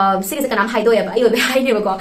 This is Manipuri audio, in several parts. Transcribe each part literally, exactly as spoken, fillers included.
ꯑ, ꯁꯤꯒꯤꯁꯦ ꯀꯅꯥꯝ ꯍꯥꯏꯗꯣꯛꯑꯦꯕ, ꯑꯩ ꯑꯣꯏꯕꯩ ꯍꯥꯏꯅꯦꯕꯀꯣ꯫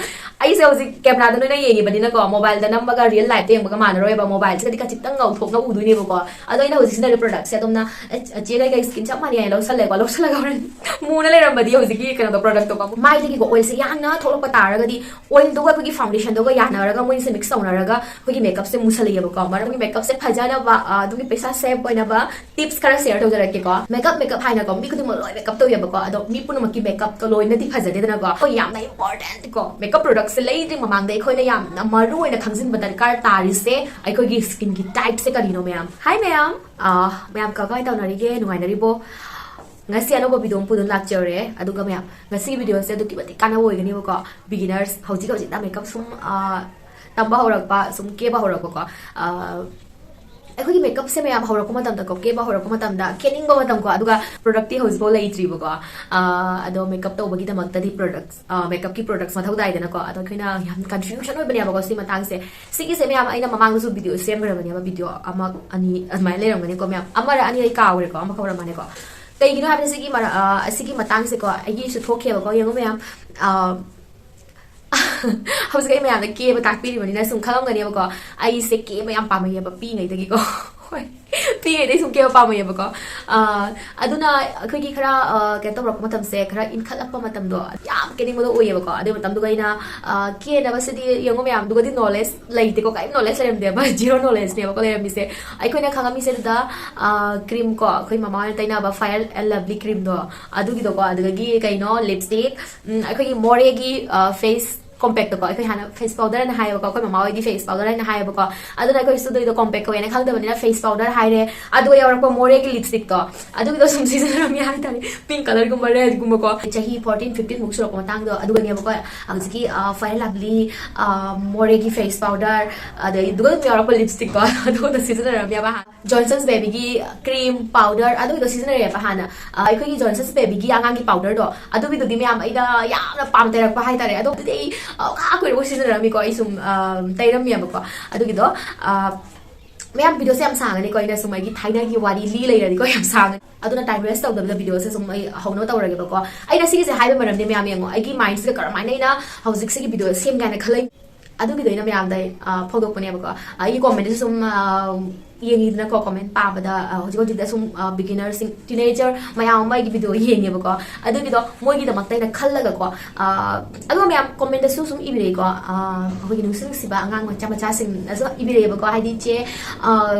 ꯑꯩꯁꯦ ꯍꯧꯖꯤꯛ ꯀꯦꯃꯦꯔꯥꯗ ꯅꯣꯏꯅ ꯌꯦꯡꯉꯤꯕꯅꯤꯅꯀꯣ, ꯃꯣꯕꯥꯏꯜꯗ ꯅꯝꯕꯒ ꯔꯤꯌꯦꯜ ꯂꯥꯏꯐꯇ ꯌꯦꯡꯕꯒ ꯃꯥꯟꯅꯔꯣꯏꯕ, ꯃꯣꯕꯥꯏꯜꯁꯤꯗꯗꯤ ꯈꯖꯤꯛꯇꯪ ꯉꯧꯊꯣꯛꯅ ꯎꯗꯣꯏꯅꯦꯕꯀꯣ꯫ ꯑꯗꯣ ꯑꯩꯅ ꯍꯧꯖꯤꯛ ꯁꯤꯖꯤꯟꯅꯔꯤꯕ ꯄ꯭ꯔꯗꯛꯁꯦ ꯑꯗꯨꯝꯅ, ꯑ, ꯆꯦ ꯀꯩꯀꯩ ꯁ꯭ꯀꯤꯟ ꯆꯞ ꯃꯥꯟꯅꯩ ꯍꯥꯏꯅ ꯂꯧꯁꯜꯂꯦꯀꯣ꯫ ꯂꯧꯁꯜꯂꯒ ꯍꯣꯔꯦꯟ ꯃꯨꯅ ꯂꯩꯔꯝꯕꯗꯤ ꯍꯧꯖꯤꯛꯀꯤ ꯀꯩꯅꯣꯗꯣ, ꯄ꯭ꯔꯗꯛꯇꯣꯀꯣ, ꯃꯥꯏꯗꯒꯤꯀꯣ ꯑꯣꯏꯜꯁꯦ ꯌꯥꯡꯅ ꯊꯣꯛꯂꯛꯄ ꯇꯥꯔꯒꯗꯤ, ꯑꯣꯏꯜꯗꯨꯒ ꯑꯩꯈꯣꯏꯒꯤ ꯐꯥꯎꯟꯗꯦꯁꯟꯗꯨꯒ ꯌꯥꯅꯔꯒ ꯃꯣꯏꯁꯦ ꯃꯤꯛꯁ ꯇꯧꯅꯔꯒ ꯑꯩꯈꯣꯏꯒꯤ ꯃꯦꯀꯞꯁꯦ ꯃꯨꯁꯜꯂꯛꯑꯦꯕꯀꯣ꯫ ꯃꯔꯝꯒꯤ ꯃꯦꯀꯞꯁꯦ ꯐꯖꯅꯕ, ꯑ, ꯑꯗꯨꯒꯤ ꯄꯩꯁꯥ ꯁꯦꯞ ꯑꯣꯏꯅꯕ ꯇꯤꯞꯁ ꯈꯔ ꯁꯦꯌꯔ ꯇꯧꯖꯔꯛꯀꯦꯀꯣ꯫ ꯃꯦꯀꯞ, ꯃꯦꯀꯞ ꯍꯥꯏꯅꯀꯣ, ꯃꯤ ꯈꯨꯗꯤꯡꯃꯛ ꯂꯣꯏ ꯃꯦꯀꯞ ꯇꯧꯋꯦꯕꯀꯣ, ꯑꯗꯣ ꯃꯤ ꯄꯨꯝꯅꯃꯛꯀꯤ ꯃꯦꯀꯞꯇꯣ ꯂꯣꯏꯅꯗꯤ ꯐꯖꯗꯦꯗꯅꯀꯣ꯫ ꯑꯩꯈꯣꯏ ꯌꯥꯝꯅ ꯏꯝꯄꯣꯔꯇꯦꯟꯠ ꯀꯣ, ꯃꯦꯀꯞ ꯄ꯭ꯔꯣꯗꯛꯠꯁꯦ ꯂꯩꯗ꯭ꯔꯤ ꯃꯃꯥꯡꯗ ꯑꯩꯈꯣꯏꯅ ꯌꯥꯝꯅ ꯃꯔꯨ ꯑꯣꯏꯅ ꯈꯪꯖꯤꯟꯕ ꯗꯔꯀꯥꯔ ꯇꯥꯔꯤꯁꯦ ꯑꯩꯈꯣꯏꯒꯤ ꯁ꯭ꯀꯤꯟꯒꯤ ꯇꯥꯏꯞꯁꯦ ꯀꯔꯤꯅꯣ, ꯃꯌꯥꯝ꯫ ꯍꯥꯏ ꯃꯌꯥꯝ꯫ ꯑꯥ, ꯃꯌꯥꯝ ꯀꯃꯥꯏꯅ ꯇꯧꯅꯔꯤꯒꯦ? ꯅꯨꯡꯉꯥꯏꯅꯔꯤꯕꯣ? ꯉꯁꯤ ꯑꯅꯧꯕ ꯚꯤꯗꯤꯑꯣ ꯑꯃ ꯄꯨꯗꯨꯅ ꯂꯥꯛꯆꯔꯦ꯫ ꯑꯗꯨꯒ ꯃꯌꯥꯝ, ꯉꯁꯤꯒꯤ ꯚꯤꯗꯤꯑꯣꯁꯦ ꯑꯗꯨꯛꯀꯤ ꯃꯇꯤꯛ ꯀꯥꯟꯅꯕ ꯑꯣꯏꯒꯅꯦꯕꯀꯣ꯫ ꯕꯤꯒꯤꯅꯔꯁ, ꯍꯧꯖꯤꯛ ꯍꯧꯖꯤꯛꯇ ꯃꯦꯀꯞ ꯁꯨꯝ, ꯑꯥ, ꯇꯝꯕ ꯍꯧꯔꯛꯄ, ꯁꯨꯝ ꯀꯦꯕ ꯍꯧꯔꯛꯄꯀꯣ꯫ ꯑꯥ, ꯑꯩꯈꯣꯏꯒꯤ ꯃꯦꯀꯞꯁꯦ ꯃꯌꯥꯝ ꯍꯧꯔꯛꯄ ꯃꯇꯝꯗꯀꯣ, ꯀꯦꯕ ꯍꯧꯔꯛꯄ ꯃꯇꯝꯗ, ꯀꯦꯅꯤꯡꯕ ꯃꯇꯝꯀꯣ, ꯑꯗꯨꯒ ꯄ꯭ꯔꯗꯛꯇꯤ ꯍꯧꯖꯤꯛꯐꯥꯎ ꯂꯩꯇ꯭ꯔꯤꯕꯀꯣ꯫ ꯑꯥ, ꯑꯗꯣ ꯃꯦꯀꯞ ꯇꯧꯕꯒꯤꯗꯃꯛꯇꯗꯤ ꯄ꯭ꯔꯗꯛ, ꯑꯥ, ꯃꯦꯀꯞꯀꯤ ꯄ꯭ꯔꯗꯛꯁ ꯃꯊꯧ ꯇꯥꯏꯗꯅꯀꯣ꯫ ꯑꯗꯣ ꯑꯩꯈꯣꯏꯅ ꯌꯥꯝ ꯀꯟꯐ꯭ꯌꯨꯖꯟ ꯑꯣꯏꯕꯅꯦꯕꯀꯣ ꯁꯤ ꯃꯇꯥꯡꯁꯦ꯫ ꯁꯤꯒꯤꯁꯦ ꯃꯌꯥꯝ ꯑꯩꯅ ꯃꯃꯥꯡꯗꯁꯨ ꯚꯤꯗꯤꯑꯣ ꯁꯦꯝꯈ꯭ꯔꯕꯅꯦꯕ, ꯚꯤꯗꯤꯑꯣ ꯑꯃ ꯑꯅꯤ ꯑꯗꯨꯃꯥꯏꯅ ꯂꯩꯔꯝꯒꯅꯤꯀꯣ ꯃꯌꯥꯝ꯫ ꯑꯃꯔ ꯑꯅꯤꯔ ꯑꯩ ꯀꯥꯎꯔꯦꯀꯣ, ꯑꯃꯈꯛ ꯑꯣꯏꯔꯝꯃꯅꯤꯀꯣ꯫ ꯀꯩꯒꯤꯅꯣ ꯍꯥꯏꯕꯗ ꯁꯤꯒꯤ ꯃꯔ-, ꯑꯥ, ꯑꯁꯤꯒꯤ ꯃꯇꯥꯡꯁꯦꯀꯣ, ꯑꯩꯒꯤꯁꯨ ꯊꯣꯛꯈꯤꯑꯕꯀꯣ, ꯌꯦꯡꯉꯨ ꯃꯌꯥꯝ꯫ ꯑꯥ, ꯍꯧꯖꯤꯛ ꯑꯩ ꯃꯌꯥꯝꯗ ꯀꯦꯕ ꯇꯥꯛꯄꯤꯔꯤꯕꯅꯤꯅ ꯁꯨꯝ ꯈꯪꯉꯝꯒꯅꯦꯕꯀꯣ, ꯑꯩꯁꯦ ꯀꯦꯕ ꯌꯥꯝ ꯄꯥꯝꯃꯛꯑꯦꯕ ꯄꯤꯛꯏꯉꯩꯗꯒꯤꯀꯣ꯫ ꯍꯣꯏ, ꯄꯤꯛꯏꯉꯩꯗꯒꯤ ꯁꯨꯝ ꯀꯦꯕ ꯄꯥꯝꯃꯛꯑꯦꯕꯀꯣ꯫ ꯑꯥ, ꯑꯗꯨꯅ ꯑꯩꯈꯣꯏꯒꯤ ꯈꯔ, ꯑꯥ, ꯀꯩꯅꯣ ꯇꯧꯔꯛꯄ ꯃꯇꯝꯁꯦ, ꯈꯔ ꯏꯟꯈꯠꯂꯛꯄ ꯃꯇꯝꯗꯣ ꯌꯥꯝ ꯀꯦꯅꯤꯡꯕꯗꯣ ꯑꯣꯏꯌꯦꯕꯀꯣ꯫ ꯑꯗꯨ ꯃꯇꯝꯗꯨꯒ ꯑꯩꯅ, ꯑꯥ, ꯀꯦꯅꯕꯁꯤꯗꯤ ꯌꯦꯡꯉꯨ ꯃꯌꯥꯝꯗꯨꯒꯗꯤ ꯅꯣꯂꯦꯖ ꯂꯩꯇꯦꯀꯣ, ꯀꯔꯤꯝ ꯅꯣꯂꯦꯖ ꯂꯩꯔꯝꯗꯦꯕ, ꯖꯤꯔꯣ ꯅꯣꯂꯦꯖꯅꯦꯕꯀꯣ ꯂꯩꯔꯝꯃꯤꯁꯦ꯫ ꯑꯩꯈꯣꯏꯅ ꯈꯪꯉꯝꯃꯤꯁꯦ ꯑꯗꯨꯗ, ꯑꯥ, ꯀ꯭ꯔꯤꯝ ꯀꯣ, ꯑꯩꯈꯣꯏ ꯃꯃꯥ ꯍꯣꯏꯅ ꯇꯩꯅꯕ Fair and Lovely ꯀ꯭ꯔꯤꯝꯗꯣ, ꯑꯗꯨꯒꯤꯗꯣꯀꯣ, ꯑꯗꯨꯗꯒꯤ ꯀꯩꯅꯣ, ꯂꯤꯞꯁꯇꯤꯛ, ꯎꯝ, ꯑꯩꯈꯣꯏꯒꯤ ꯃꯣꯔꯦꯒꯤ, ꯑꯥ, ꯐꯦꯁ ꯀꯣꯝꯄꯦꯛꯇꯀꯣ, ꯑꯩꯈꯣꯏ ꯍꯥꯟꯅ ꯐꯦꯁ ꯄꯥꯎꯗꯔꯅ ꯍꯥꯏꯌꯦꯕꯀꯣ, ꯑꯩꯈꯣꯏ ꯃꯃꯥ ꯍꯣꯏꯗꯤ ꯐꯦꯁ ꯄꯥꯎꯗꯔ ꯍꯥꯏꯅ ꯍꯥꯏꯌꯦꯕꯀꯣ꯫ ꯑꯗꯨꯅ ꯑꯩꯈꯣꯏꯁꯨ ꯑꯗꯨꯏꯗꯣ ꯀꯣꯝꯄꯦꯛ ꯀꯧꯋꯦꯅ ꯈꯪꯗꯕꯅꯤꯅ ꯐꯦꯁ ꯄꯥꯎꯗꯔ ꯍꯥꯏꯔꯦ꯫ ꯑꯗꯨꯒ ꯌꯥꯎꯔꯛꯄ ꯃꯣꯔꯦꯒꯤ ꯂꯤꯞꯁꯇꯤꯛꯇꯣ, ꯑꯗꯨꯒꯤꯗꯣ ꯁꯨꯝ ꯁꯤꯖꯤꯟꯅꯔꯝꯃꯤ ꯍꯥꯏꯇꯥꯔꯦ, ꯄꯤꯡꯛ ꯀꯂꯔꯒꯨꯝꯕ, ꯔꯦꯗꯒꯨꯝꯕꯀꯣ꯫ ꯆꯍꯤ ꯐꯣꯔꯇꯤꯟ ꯐꯤꯐꯇꯤꯟ ꯃꯨꯛ ꯁꯨꯔꯛꯄ ꯃꯇꯥꯡꯗꯣ ꯑꯗꯨꯒꯅꯦꯕꯀꯣ, ꯍꯧꯖꯤꯛꯀꯤ, ꯑ, Fair and Lovely, ꯑ, ꯃꯣꯔꯦꯒꯤ ꯐꯦꯁ ꯄꯥꯎꯗꯔ, ꯑꯗꯩ ꯑꯗꯨꯒ ꯑꯗꯨꯝ ꯌꯥꯎꯔꯛꯄ ꯂꯤꯞꯁꯇꯤꯛꯇꯣ, ꯑꯗꯨꯒꯗꯣ ꯁꯤꯖꯤꯟꯅꯔꯝꯃꯦꯕ꯫ ꯖꯣꯟꯁꯟꯁ ꯕꯦꯕꯤꯒꯤ ꯀ꯭ꯔꯤꯝ ꯄꯥꯎꯗꯔ ꯑꯗꯨꯒꯤꯗꯣ ꯁꯤꯖꯤꯟꯅꯔꯦꯕ ꯍꯥꯟꯅ꯫ ꯑ, ꯑꯩꯈꯣꯏꯒꯤ ꯖꯣꯟꯁꯟꯁ ꯕꯦꯕꯤꯒꯤ ꯑꯉꯥꯡꯒꯤ ꯄꯥꯎꯗꯔꯗꯣ, ꯑꯗꯨꯒꯤꯗꯨꯗꯤ ꯃꯌꯥꯝ ꯑꯩꯅ ꯌꯥꯝꯅ ꯄꯥꯝ ꯇꯩꯔꯛꯄ ꯍꯥꯏꯇꯥꯔꯦ꯫ ꯑꯗꯣ ꯑꯗꯨꯗꯤ ꯑꯩ, ꯑ, ꯈꯥ ꯀꯨꯏꯔꯕ ꯁꯤꯖꯤꯟꯅꯔꯝꯃꯤꯀꯣ꯫ ꯑꯩ ꯁꯨꯝ, ꯑ, ꯇꯩꯔꯝꯃꯦꯕꯀꯣ꯫ ꯑꯗꯨꯒꯤꯗꯣ, ꯑ, ꯃꯌꯥꯝ, ꯚꯤꯗꯤꯑꯣꯁꯦ ꯌꯥꯝ ꯁꯥꯡꯉꯅꯤꯀꯣ, ꯑꯩꯅ ꯁꯨꯝ ꯑꯩꯒꯤ ꯊꯥꯏꯅꯒꯤ ꯋꯥꯔꯤ ꯂꯤ ꯂꯩꯔꯗꯤꯀꯣ, ꯌꯥꯝ ꯁꯥꯡꯉꯅꯤ꯫ ꯑꯗꯨꯅ time waste ꯇꯧꯗꯕꯤꯗ ꯚꯤꯗꯤꯑꯣꯁꯦ ꯁꯨꯝ ꯑꯩ ꯍꯧꯅꯕ ꯇꯧꯔꯒꯦꯕꯀꯣ꯫ ꯑꯩꯅ ꯁꯤꯒꯤꯁꯦ ꯍꯥꯏꯕ ꯃꯔꯝꯗꯤ, ꯃꯌꯥꯝ ꯌꯦꯡꯉꯣ, ꯑꯩꯒꯤ mindꯁꯤꯒ ꯀꯔꯝꯍꯥꯏꯅ ꯑꯩꯅ ꯍꯧꯖꯤꯛ ꯁꯤꯒꯤ ꯚꯤꯗꯤꯑꯣ ꯁꯦꯝꯒꯦ ꯍꯥꯏꯅ ꯈꯜꯂꯛꯏ, ꯑꯗꯨꯒꯤꯗꯣ ꯑꯩꯅ ꯃꯌꯥꯝꯗ ꯑꯩ, ꯑ, ꯐꯣꯡꯗꯣꯛꯄꯅꯦꯕꯀꯣ꯫ ꯑꯩꯒꯤ commentꯇꯁꯨ ꯁꯨꯝ, ꯑ, ꯌꯦꯡꯉꯤꯗꯅꯀꯣ, comment ꯄꯥꯕꯗ, ꯑ, ꯍꯧꯖꯤꯛ ꯍꯧꯖꯤꯛꯇ ꯁꯨꯝ, ꯑ, beginners, teenager ꯃꯌꯥꯝ ꯑꯃ ꯑꯩꯒꯤ ꯚꯤꯗꯤꯑꯣ ꯌꯦꯡꯉꯦꯕꯀꯣ꯫ ꯑꯗꯨꯒꯤꯗꯣ ꯃꯣꯏꯒꯤꯗꯃꯛꯇ ꯑꯩꯅ ꯈꯜꯂꯒꯀꯣ, ꯑ, ꯑꯗꯨꯒ ꯃꯌꯥꯝ commentꯇꯁꯨ ꯁꯨꯝ ꯏꯕꯤꯔꯛꯏꯀꯣ, ꯑ, ꯑꯩꯈꯣꯏꯒꯤ ꯅꯨꯡꯁꯤ ꯅꯨꯡꯁꯤꯕ ꯑꯉꯥꯡ ꯃꯆꯥ ꯃꯆꯥꯁꯤꯡꯅꯁꯨ ꯏꯕꯤꯔꯛꯑꯦꯕꯀꯣ, ꯍꯥꯏꯗꯤ, "ꯆꯦ, ꯑ,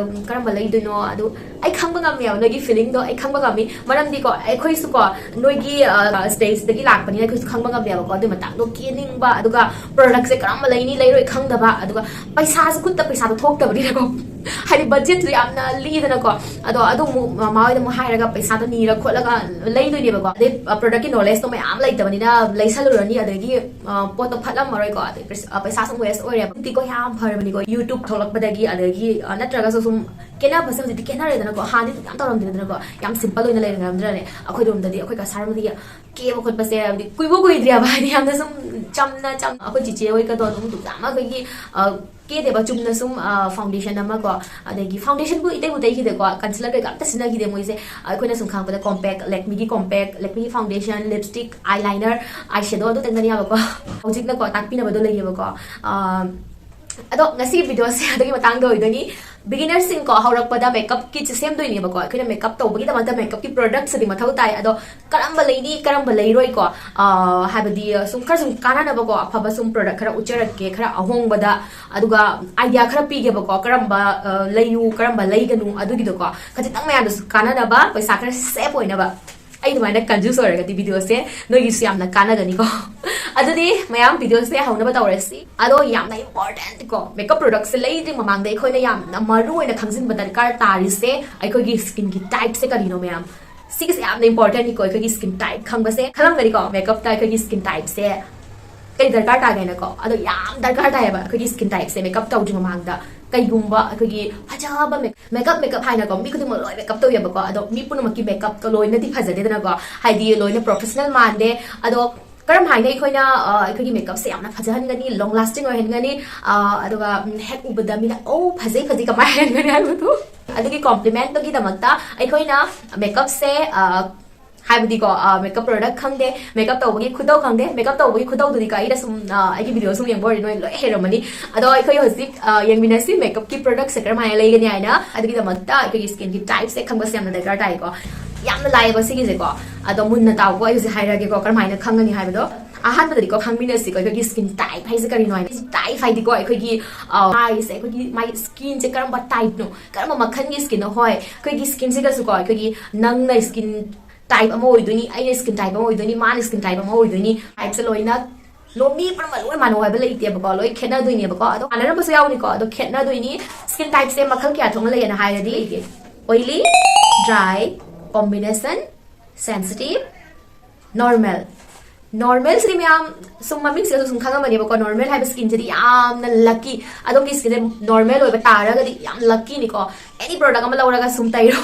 ꯀꯔꯝꯕ ꯂꯩꯗꯣꯏꯅꯣ?" ꯑꯗꯨ ꯑꯩ ꯈꯪꯕ ꯉꯝꯃꯦꯕ, ꯅꯣꯏꯒꯤ feelingꯗꯣ ꯑꯩ ꯈꯪꯕ ꯉꯝꯃꯤ꯫ ꯃꯔꯝꯗꯤꯀꯣ, ꯑꯩꯈꯣꯏꯁꯨꯀꯣ ꯅꯣꯏꯒꯤ, ꯑ, stageꯇꯒꯤ ꯂꯥꯛꯄꯅꯤꯅ ꯑꯩꯈꯣꯏꯁꯨ ꯈꯪꯕ ꯉꯝꯃꯦꯕꯀꯣ꯫ ꯑꯗꯨꯏ ꯃꯇꯥꯡꯗꯣ ꯀꯦꯅꯤꯡꯕ, ꯑꯗꯨꯒ productꯁꯦ ꯀꯔꯝꯕ ꯂꯩꯅꯤ ꯂꯩꯔꯣꯏ ꯈꯪꯗꯕ, ꯑꯗꯨꯒ ꯄꯩꯁꯥꯁꯨ ꯈꯨꯠꯇ ꯄꯩꯁꯥꯗꯣ ꯊꯣꯛꯇꯕꯅꯤꯅꯀꯣ, ꯍꯥꯏꯗꯤ budgetꯁꯨ ꯌꯥꯝꯅ ꯂꯤꯗꯅꯀꯣ꯫ ꯑꯗꯣ ꯑꯗꯨ ꯑꯃꯨꯛ ꯃꯃꯥ ꯍꯣꯏꯗ ꯑꯃꯨꯛ ꯍꯥꯏꯔꯒ ꯄꯩꯁꯥꯗꯣ ꯅꯤꯔ ꯈꯣꯠꯂꯒ ꯂꯩꯗꯣꯏꯅꯦꯕꯀꯣ꯫ ꯑꯗꯩ, ꯑ, productꯀꯤ knowledgeꯇꯣ ꯃꯌꯥꯝ ꯂꯩꯇꯕꯅꯤꯅ ꯂꯩꯁꯜꯂꯨꯔꯅꯤ, ꯑꯗꯒꯤ, ꯑ, ꯄꯣꯠꯇꯣ ꯐꯠꯂꯝꯃꯔꯣꯏꯀꯣ, ꯑꯗꯩ ꯄꯩꯁꯥ, ꯑ, ꯄꯩꯁꯥꯁꯨ waste ꯑꯣꯏꯔꯦꯕ꯫ ꯍꯧꯖꯤꯛꯇꯤꯀꯣ ꯌꯥꯝ ꯐꯔꯕꯅꯤꯀꯣ, YouTube ꯊꯣꯛꯂꯛꯄꯗꯒꯤ, ꯑꯗꯒꯤ, ꯑ, ꯅꯠꯇ꯭ꯔꯒꯁꯨ ꯁꯨꯝ ꯀꯦꯅꯕꯁꯦ ꯍꯧꯖꯤꯛꯇꯤ ꯀꯦꯅꯔꯦꯗꯅꯀꯣ, ꯍꯥꯟꯅꯗꯤ ꯌꯥꯝ ꯇꯧꯔꯝꯗꯦꯗꯅꯀꯣ, ꯌꯥꯝ simple ꯑꯣꯏꯅ ꯂꯩꯅꯔꯝꯗ꯭ꯔꯅꯦ꯫ ꯑꯩꯈꯣꯏꯔꯣꯝꯗꯗꯤ ꯑꯩꯈꯣꯏ ꯀꯁꯥꯔꯣꯝꯗꯗꯤ ꯀꯦꯕ ꯈꯣꯠꯄꯁꯦ ꯍꯥꯏꯕꯗꯤ ꯀꯨꯏꯕ ꯀꯨꯏꯗ꯭ꯔꯤꯕ, ꯍꯥꯏꯗꯤ ꯌꯥꯝꯅ ꯁꯨꯝ ꯆꯝꯅ ꯆꯝ-, ꯑꯩꯈꯣꯏ ꯆꯤꯆꯦ ꯍꯣꯏꯒꯗꯣ ꯑꯗꯨꯝ ꯌꯥꯝꯅ ꯑꯩꯈꯣꯏꯒꯤ, ꯑ, ꯀꯦꯗꯦꯕ, ꯆꯨꯝꯅ ꯁꯨꯝ, ꯑ, foundation ꯑꯃꯀꯣ, ꯑꯗꯒꯤ foundationꯕꯨ ꯏꯇꯩꯕꯨ ꯇꯩꯈꯤꯗꯦꯀꯣ, concealer ꯀꯩꯀꯥ ꯑꯝꯇ ꯁꯤꯖꯤꯟꯅꯈꯤꯗꯦ ꯃꯣꯏꯁꯦ꯫ ꯑꯩꯈꯣꯏꯅ ꯁꯨꯝ ꯈꯪꯕꯗ compact, Lakmeꯒꯤ compact, Lakmeꯒꯤ foundation, lipstick, eyeliner, eyeshadow ꯑꯗꯨ ꯇꯪꯗꯅꯦꯕꯀꯣ꯫ ꯍꯧꯖꯤꯛꯅꯀꯣ ꯇꯥꯛꯄꯤꯅꯕꯗꯣ ꯂꯩꯌꯦꯕꯀꯣ꯫ ꯑ, ꯑꯗꯣ ꯉꯁꯤꯒꯤ videoꯁꯦ ꯑꯗꯨꯒꯤ ꯃꯇꯥꯡꯗ ꯑꯣꯏꯗꯣꯏꯅꯤ꯫ Beginnerꯁꯤꯡꯀꯣ, ꯍꯧꯔꯛꯄꯗ makeupꯀꯤ ꯁꯦꯝꯗꯣꯏꯅꯦꯕꯀꯣ꯫ ꯑꯩꯈꯣꯏꯅ makeup ꯇꯧꯕꯒꯤꯗꯃꯛꯇ makeupꯀꯤ productsꯇꯗꯤ ꯃꯊꯧ ꯇꯥꯏ꯫ ꯑꯗꯣ ꯀꯔꯝꯕ ꯂꯩꯅꯤ, ꯀꯔꯝꯕ ꯂꯩꯔꯣꯏꯀꯣ, ꯑ, ꯍꯥꯏꯕꯗꯤ ꯁꯨꯝ ꯈꯔ ꯁꯨꯝ ꯀꯥꯟꯅꯅꯕꯀꯣ, ꯑꯐꯕ ꯁꯨꯝ product ꯈꯔ ꯎꯠꯆꯔꯛꯀꯦ, ꯈꯔ ꯑꯍꯣꯡꯕꯗ, ꯑꯗꯨꯒ idea ꯈꯔ ꯄꯤꯒꯦꯕꯀꯣ, ꯀꯔꯝꯕ, ꯑ, ꯂꯩꯌꯨ, ꯀꯔꯝꯕ ꯂꯩꯒꯅꯨ, ꯑꯗꯨꯒꯤꯗꯣꯀꯣ, ꯈꯖꯤꯛꯇꯪ ꯃꯌꯥꯝꯗꯁꯨ ꯀꯥꯟꯅꯅꯕ, ꯄꯩꯁꯥ ꯈꯔ save ꯑꯣꯏꯅꯕ꯫ ꯑꯩ ꯑꯗꯨꯃꯥꯏꯅ confuse ꯑꯣꯏꯔꯒꯗꯤ videoꯁꯦ ꯅꯣꯏꯒꯤꯁꯨ ꯌꯥꯝꯅ ꯀꯥꯟꯅꯒꯅꯤꯀꯣ꯫ ꯑꯗꯨꯗꯤ ꯃꯌꯥꯝ videoꯁꯦ ꯍꯧꯅꯕ ꯇꯧꯔꯁꯤ꯫ ꯑꯗꯣ ꯌꯥꯝꯅ important ꯀꯣ, makeup productꯁꯦ ꯂꯩꯗ꯭ꯔꯤ ꯃꯃꯥꯡꯗ ꯑꯩꯈꯣꯏꯅ ꯌꯥꯝꯅ ꯃꯔꯨ ꯑꯣꯏꯅ ꯈꯪꯖꯤꯟꯕ ꯗꯔꯀꯥꯔ ꯇꯥꯔꯤꯁꯦ ꯑꯩꯈꯣꯏꯒꯤ skinꯒꯤ typeꯁꯦ ꯀꯔꯤꯅꯣ ꯃꯌꯥꯝ꯫ ꯁꯤꯒꯤꯁꯦ ꯌꯥꯝꯅ importantꯅꯤꯀꯣ, ꯑꯩꯈꯣꯏꯒꯤ skin type ꯈꯪꯕꯁꯦ꯫ ꯈꯜꯂꯝꯒꯅꯤꯀꯣ, makeupꯇ ꯑꯩꯈꯣꯏꯒꯤ skin typeꯁꯦ ꯀꯩ ꯗꯔꯀꯥꯔ ꯇꯥꯒꯦꯅꯀꯣ? ꯑꯗꯣ ꯌꯥꯝ ꯗꯔꯀꯥꯔ ꯇꯥꯏꯌꯦꯕ ꯑꯩꯈꯣꯏꯒꯤ skin typeꯁꯦ makeup ꯇꯧꯗ꯭ꯔꯤ ꯃꯃꯥꯡꯗ꯫ ꯀꯩꯒꯨꯝꯕ ꯑꯩꯈꯣꯏꯒꯤ ꯐꯖꯕ ꯃꯦ-, makeup, makeup ꯍꯥꯏꯅꯀꯣ, ꯃꯤ ꯈꯨꯗꯤꯡꯃꯛ ꯂꯣꯏ makeup ꯇꯧꯋꯦꯕꯀꯣ, ꯑꯗꯣ ꯃꯤ ꯄꯨꯝꯅꯃꯛꯀꯤ makeupꯇꯣ ꯂꯣꯏꯅꯗꯤ ꯐꯖꯗꯦꯗꯅꯀꯣ, ꯍꯥꯏꯗꯤ ꯂꯣꯏꯅ professional ꯃꯥꯟꯗꯦ꯫ ꯑꯗꯣ ꯀꯔꯝ ꯍꯥꯏꯅ ꯑꯩꯈꯣꯏꯅ ꯑ, ꯑꯩꯈꯣꯏꯒꯤ ꯃꯦꯀꯞꯁꯦ ꯌꯥꯝꯅ ꯐꯖꯍꯟꯒꯅꯤ, ꯂꯣꯡ ꯂꯥꯁꯇꯤꯡ ꯑꯣꯏꯍꯟꯒꯅꯤ, ꯑ, ꯑꯗꯨꯒ ꯎꯝ, ꯍꯦꯛ ꯎꯕꯗ ꯃꯤꯅ "ꯑꯣ, ꯐꯖꯩ, ꯐꯖꯩ, ꯀꯃꯥꯏꯅ ꯍꯥꯏꯍꯟꯒꯅꯤ?" ꯍꯥꯏꯕꯗꯣ꯫ ꯑꯗꯨꯒꯤ ꯀꯣꯝꯄ꯭ꯂꯤꯃꯦꯟꯠꯇꯨꯒꯤꯗꯃꯛꯇ ꯑꯩꯈꯣꯏꯅ ꯃꯦꯀꯞꯁꯦ ꯑ, ꯍꯥꯏꯕꯗꯤꯀꯣ, ꯃꯦꯀꯞ ꯄ꯭ꯔꯣꯗꯛ ꯈꯪꯗꯦ, ꯃꯦꯀꯞ ꯇꯧꯕꯒꯤ ꯈꯨꯗꯧ ꯈꯪꯗꯦ, ꯃꯦꯀꯞ ꯇꯧꯕꯒꯤ ꯈꯨꯗꯧꯗꯨꯗꯤꯀꯣ, ꯑꯩꯅ ꯁꯨꯝ ꯑ, ꯑꯩꯒꯤ ꯚꯤꯗꯤꯑꯣ ꯁꯨꯝ ꯌꯦꯡꯕ ꯑꯣꯏꯔꯗꯤ ꯅꯣꯏ ꯂꯣꯏ ꯍꯩꯔꯝꯃꯅꯤ꯫ ꯑꯗꯣ ꯑꯩꯈꯣꯏ ꯍꯧꯖꯤꯛ ꯑ, ꯌꯦꯡꯃꯤꯟꯅꯁꯤ ꯃꯦꯀꯞꯀꯤ ꯄ꯭ꯔꯣꯗꯛꯁꯦ ꯀꯔꯝꯍꯥꯏꯅ ꯂꯩꯒꯅꯤ ꯍꯥꯏꯅ꯫ ꯑꯗꯨꯒꯤꯗꯃꯛꯇ ꯑꯩꯈꯣꯏꯒꯤ ꯁ꯭ꯀꯤꯟꯒꯤ ꯇꯥꯏꯞꯁꯦ ꯈꯪꯕꯁꯦ ꯌꯥꯝꯅ ꯗꯔꯀꯥꯔ ꯇꯥꯏꯀꯣ꯫ ꯌꯥꯝꯅ ꯂꯥꯏꯌꯦꯕ ꯁꯤꯒꯤꯁꯦꯀꯣ꯫ ꯑꯗꯣ ꯃꯨꯟꯅ ꯇꯥꯎꯀꯣ, ꯑꯩ ꯍꯧꯖꯤꯛ ꯍꯥꯏꯔꯒꯦꯀꯣ ꯀꯔꯝꯍꯥꯏꯅ ꯈꯪꯒꯅꯤ ꯍꯥꯏꯕꯗꯣ꯫ ꯑꯍꯥꯟꯕꯗꯗꯤꯀꯣ ꯈꯪꯃꯤꯟꯅꯁꯤꯀꯣ, ꯑꯩꯈꯣꯏꯒꯤ ꯁ꯭ꯀꯤꯟ ꯇꯥꯏꯞ ꯍꯥꯏꯁꯦ ꯀꯔꯤꯅꯣ ꯍꯥꯏꯅ꯫ ꯇꯥꯏꯞ ꯍꯥꯏꯗꯤꯀꯣ, ꯑꯩꯈꯣꯏꯒꯤ ꯑ, ꯃꯥꯏꯁꯦ, ꯑꯩꯈꯣꯏꯒꯤ ꯃꯥꯏ ꯁ꯭ꯀꯤꯟꯁꯦ ꯀꯔꯝꯕ ꯇꯥꯏꯞꯅꯣ, ꯀꯔꯝꯕ ꯃꯈꯜꯒꯤ ꯁ꯭ꯀꯤꯟꯅꯣ? ꯍꯣꯏ, ꯑꯩꯈꯣꯏꯒꯤ ꯁ꯭ꯀꯤꯟꯁꯤꯗꯁꯨꯀꯣ, ꯑꯩꯈꯣꯏꯒꯤ ꯅꯪꯅ ꯁ꯭ꯀꯤꯟ ꯇꯥꯏꯞ ꯑꯃ ꯑꯣꯏꯗꯣꯏꯅꯤ, ꯑꯩꯅ ꯁ꯭ꯀꯤꯟ ꯇꯥꯏꯞ ꯑꯃ ꯑꯣꯏꯗꯣꯏꯅꯤ, ꯃꯥꯅ ꯁ꯭ꯀꯤꯟ ꯇꯥꯏꯞ ꯑꯃ ꯑꯣꯏꯗꯣꯏꯅꯤ꯫ ꯇꯥꯏꯞꯁꯦ ꯂꯣꯏꯅ ꯂꯣ-, ꯃꯤ ꯄꯨꯝꯅꯃꯛ ꯂꯣꯏ ꯃꯥꯟꯅꯧ ꯍꯥꯏꯕ ꯂꯩꯇꯦꯕꯀꯣ, ꯂꯣꯏ ꯈꯦꯠꯅꯗꯣꯏꯅꯦꯕꯀꯣ꯫ ꯑꯗꯣ ꯃꯥꯟꯅꯔꯝꯕꯁꯨ ꯌꯥꯎꯅꯤꯀꯣ, ꯑꯗꯣ ꯈꯦꯠꯅꯗꯣꯏꯅꯤ꯫ ꯁ꯭ꯀꯤꯟ ꯇꯥꯏꯞꯁꯦ ꯃꯈꯜ ꯀꯌꯥ ꯊꯣꯛꯅ ꯂꯩꯌꯦꯅ ꯍꯥꯏꯔꯗꯤ, oily, dry, combination, sensitive, normal. ꯅꯣꯔꯃꯦꯜꯁꯤꯗꯤ ꯃꯌꯥꯝ ꯁꯨꯝ ꯃꯃꯤꯡꯁꯤꯗꯁꯨ ꯁꯨꯝ ꯈꯪꯉꯝꯃꯅꯦꯕꯀꯣ, ꯅꯣꯔꯃꯦꯜ ꯍꯥꯏꯕ ꯁ꯭ꯀꯤꯟꯁꯤꯗꯤ ꯌꯥꯝꯅ ꯂꯛꯀꯤ꯫ ꯑꯗꯣꯝꯒꯤ ꯁ꯭ꯀꯤꯟꯁꯦ ꯅꯣꯔꯃꯦꯜ ꯑꯣꯏꯕ ꯇꯥꯔꯒꯗꯤ ꯌꯥꯝ ꯂꯛꯀꯤꯅꯤꯀꯣ꯫ ꯑꯦꯅꯤ ꯄ꯭ꯔꯣꯗꯛ ꯑꯃ ꯂꯧꯔꯒ ꯁꯨꯝ ꯇꯩꯔꯣ,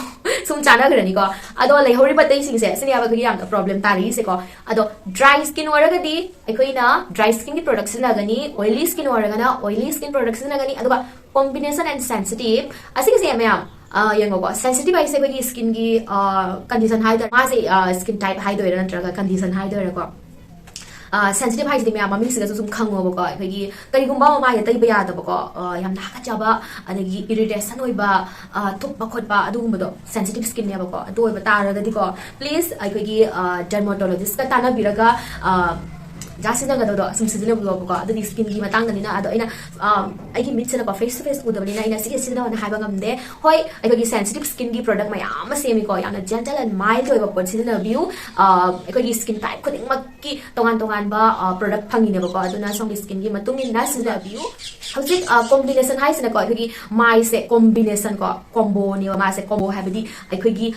ꯁꯨꯝ ꯆꯥꯟꯅꯈ꯭ꯔꯅꯤꯀꯣ꯫ ꯑꯗꯣ ꯂꯩꯍꯧꯔꯤꯕ ꯑꯇꯩꯁꯤꯡꯁꯦ, ꯁꯤꯅꯦꯕ ꯑꯩꯈꯣꯏꯒꯤ ꯌꯥꯝꯅ ꯄ꯭ꯔꯣꯕ꯭ꯂꯦꯝ ꯇꯥꯔꯤꯁꯦꯀꯣ꯫ ꯑꯗꯣ ꯗ꯭ꯔꯥꯏ ꯁ꯭ꯀꯤꯟ ꯑꯣꯏꯔꯒꯗꯤ ꯑꯩꯈꯣꯏꯅ ꯗ꯭ꯔꯥꯏ ꯁ꯭ꯀꯤꯟꯒꯤ ꯄ꯭ꯔꯣꯗꯛ ꯁꯤꯖꯤꯟꯅꯒꯅꯤ, ꯑꯣꯏꯂꯤ ꯁ꯭ꯀꯤꯟ ꯑꯣꯏꯔꯒꯅ ꯑꯣꯏꯂꯤ ꯁ꯭ꯀꯤꯟ ꯄ꯭ꯔꯣꯗꯛ ꯁꯤꯖꯤꯟꯅꯒꯅꯤ, ꯑꯗꯨꯒ ꯀꯣꯝꯕꯤꯅꯦꯁꯟ ꯑꯦꯟ ꯁꯦꯟꯁꯤꯇꯤꯞ ꯑꯁꯤꯒꯤꯁꯦ ꯃꯌꯥꯝ ꯑ, ꯌꯦꯡꯉꯣꯀꯣ, ꯁꯦꯟꯁꯤꯇꯤꯞ ꯍꯥꯏꯁꯦ ꯑꯩꯈꯣꯏꯒꯤ ꯁ꯭ꯀꯤꯟꯒꯤ ꯀꯟꯗꯤꯁꯟ ꯍꯥꯏꯇꯥꯔꯦ, ꯃꯥꯁꯦ ꯁ꯭ꯀꯤꯟ ꯇꯥꯏꯞ ꯍꯥꯏꯗꯣꯏꯔꯥ ꯅꯠꯇ꯭ꯔꯒ ꯀꯟꯗꯤꯁꯟ ꯍꯥꯏꯗꯣꯏꯔꯥꯀꯣ꯫ ꯁꯦꯟꯁꯤꯇꯤꯞ ꯍꯥꯏꯁꯤꯗꯤ ꯃꯌꯥꯝ ꯃꯃꯤꯡꯁꯤꯗꯁꯨ ꯁꯨꯝ ꯈꯪꯉꯣꯕꯀꯣ, ꯑꯩꯈꯣꯏꯒꯤ ꯀꯔꯤꯒꯨꯝꯕ ꯑꯃ ꯃꯥꯏꯗ ꯇꯩꯕ ꯌꯥꯗꯕꯀꯣ, ꯑ, ꯌꯥꯝꯅ ꯍꯥꯀꯠꯆꯕ, ꯑꯗꯒꯤ ꯏꯔꯤꯇꯦꯁꯟ ꯑꯣꯏꯕ, ꯑ, ꯊꯨꯞꯄ ꯈꯣꯠꯄ, ꯑꯗꯨꯒꯨꯝꯕꯗꯣ ꯁꯦꯟꯁꯤꯇꯤꯞ ꯁ꯭ꯀꯤꯟꯅꯦꯕꯀꯣ꯫ ꯑꯗꯨ ꯑꯣꯏꯕ ꯇꯥꯔꯒꯗꯤꯀꯣ, ꯄ꯭ꯂꯤꯖ ꯑꯩꯈꯣꯏꯒꯤ ꯗꯔꯃꯣꯇꯣꯂꯣꯖꯤꯁꯀ ꯇꯥꯟꯅꯕꯤꯔꯒ ꯑ, ꯖꯥ ꯁꯤꯖꯤꯟꯅꯒꯗꯕꯗꯣ ꯁꯨꯝ ꯁꯤꯖꯤꯟꯅꯕꯤꯌꯣꯕꯀꯣ꯫ ꯑꯗꯨꯗꯤ ꯁ꯭ꯀꯤꯟꯒꯤ ꯃꯇꯥꯡꯗꯅꯤꯅ꯫ ꯑꯗꯣ ꯑꯩꯅ ꯑ, ꯑꯩꯒꯤ ꯃꯤꯠꯁꯤꯅꯀꯣ ꯐꯦꯁ ꯇꯨ ꯐꯦꯁ ꯎꯗꯕꯅꯤꯅ ꯑꯩꯅ ꯁꯤꯒꯤ ꯁꯤꯖꯤꯟꯅꯧꯅ ꯍꯥꯏꯕ ꯉꯝꯗꯦ꯫ ꯍꯣꯏ, ꯑꯩꯈꯣꯏꯒꯤ ꯁꯦꯟꯁꯤꯇꯤꯞ ꯁ꯭ꯀꯤꯟꯒꯤ ꯄ꯭ꯔꯣꯗꯛ ꯃꯌꯥꯝ ꯑꯃ ꯁꯦꯝꯃꯤꯀꯣ, ꯌꯥꯝꯅ ꯖꯦꯟꯇꯜ ꯑꯦꯟ ꯃꯥꯏꯜ ꯑꯣꯏꯕ ꯄꯣꯠ ꯁꯤꯖꯤꯟꯅꯕꯤꯌꯨ꯫ ꯑ, ꯑꯩꯈꯣꯏꯒꯤ ꯁ꯭ꯀꯤꯟ ꯇꯥꯏꯞ ꯈꯨꯗꯤꯡꯃꯛꯀꯤ ꯇꯣꯉꯥꯟ ꯇꯣꯉꯥꯟꯕ ꯄ꯭ꯔꯣꯗꯛ ꯐꯪꯉꯤꯅꯦꯕꯀꯣ, ꯑꯗꯨꯅ ꯁꯣꯝꯒꯤ ꯁ꯭ꯀꯤꯟꯒꯤ ꯃꯇꯨꯡ ꯏꯟꯅ ꯁꯤꯖꯤꯟꯅꯕꯤꯌꯨ꯫ ꯍꯧꯖꯤꯛ ꯀꯣꯝꯕꯤꯅꯦꯁꯟ ꯍꯥꯏꯁꯤꯅꯀꯣ, ꯑꯩꯈꯣꯏꯒꯤ ꯃꯥꯏꯁꯦ ꯀꯣꯝꯕꯤꯅꯦꯁꯟ ꯀꯣ, ꯀꯣꯝꯕꯣꯅꯦꯕ ꯃꯥꯁꯦ꯫ ꯀꯣꯝꯕꯣ ꯍꯥꯏꯕꯗꯤ ꯑꯩꯈꯣꯏꯒꯤ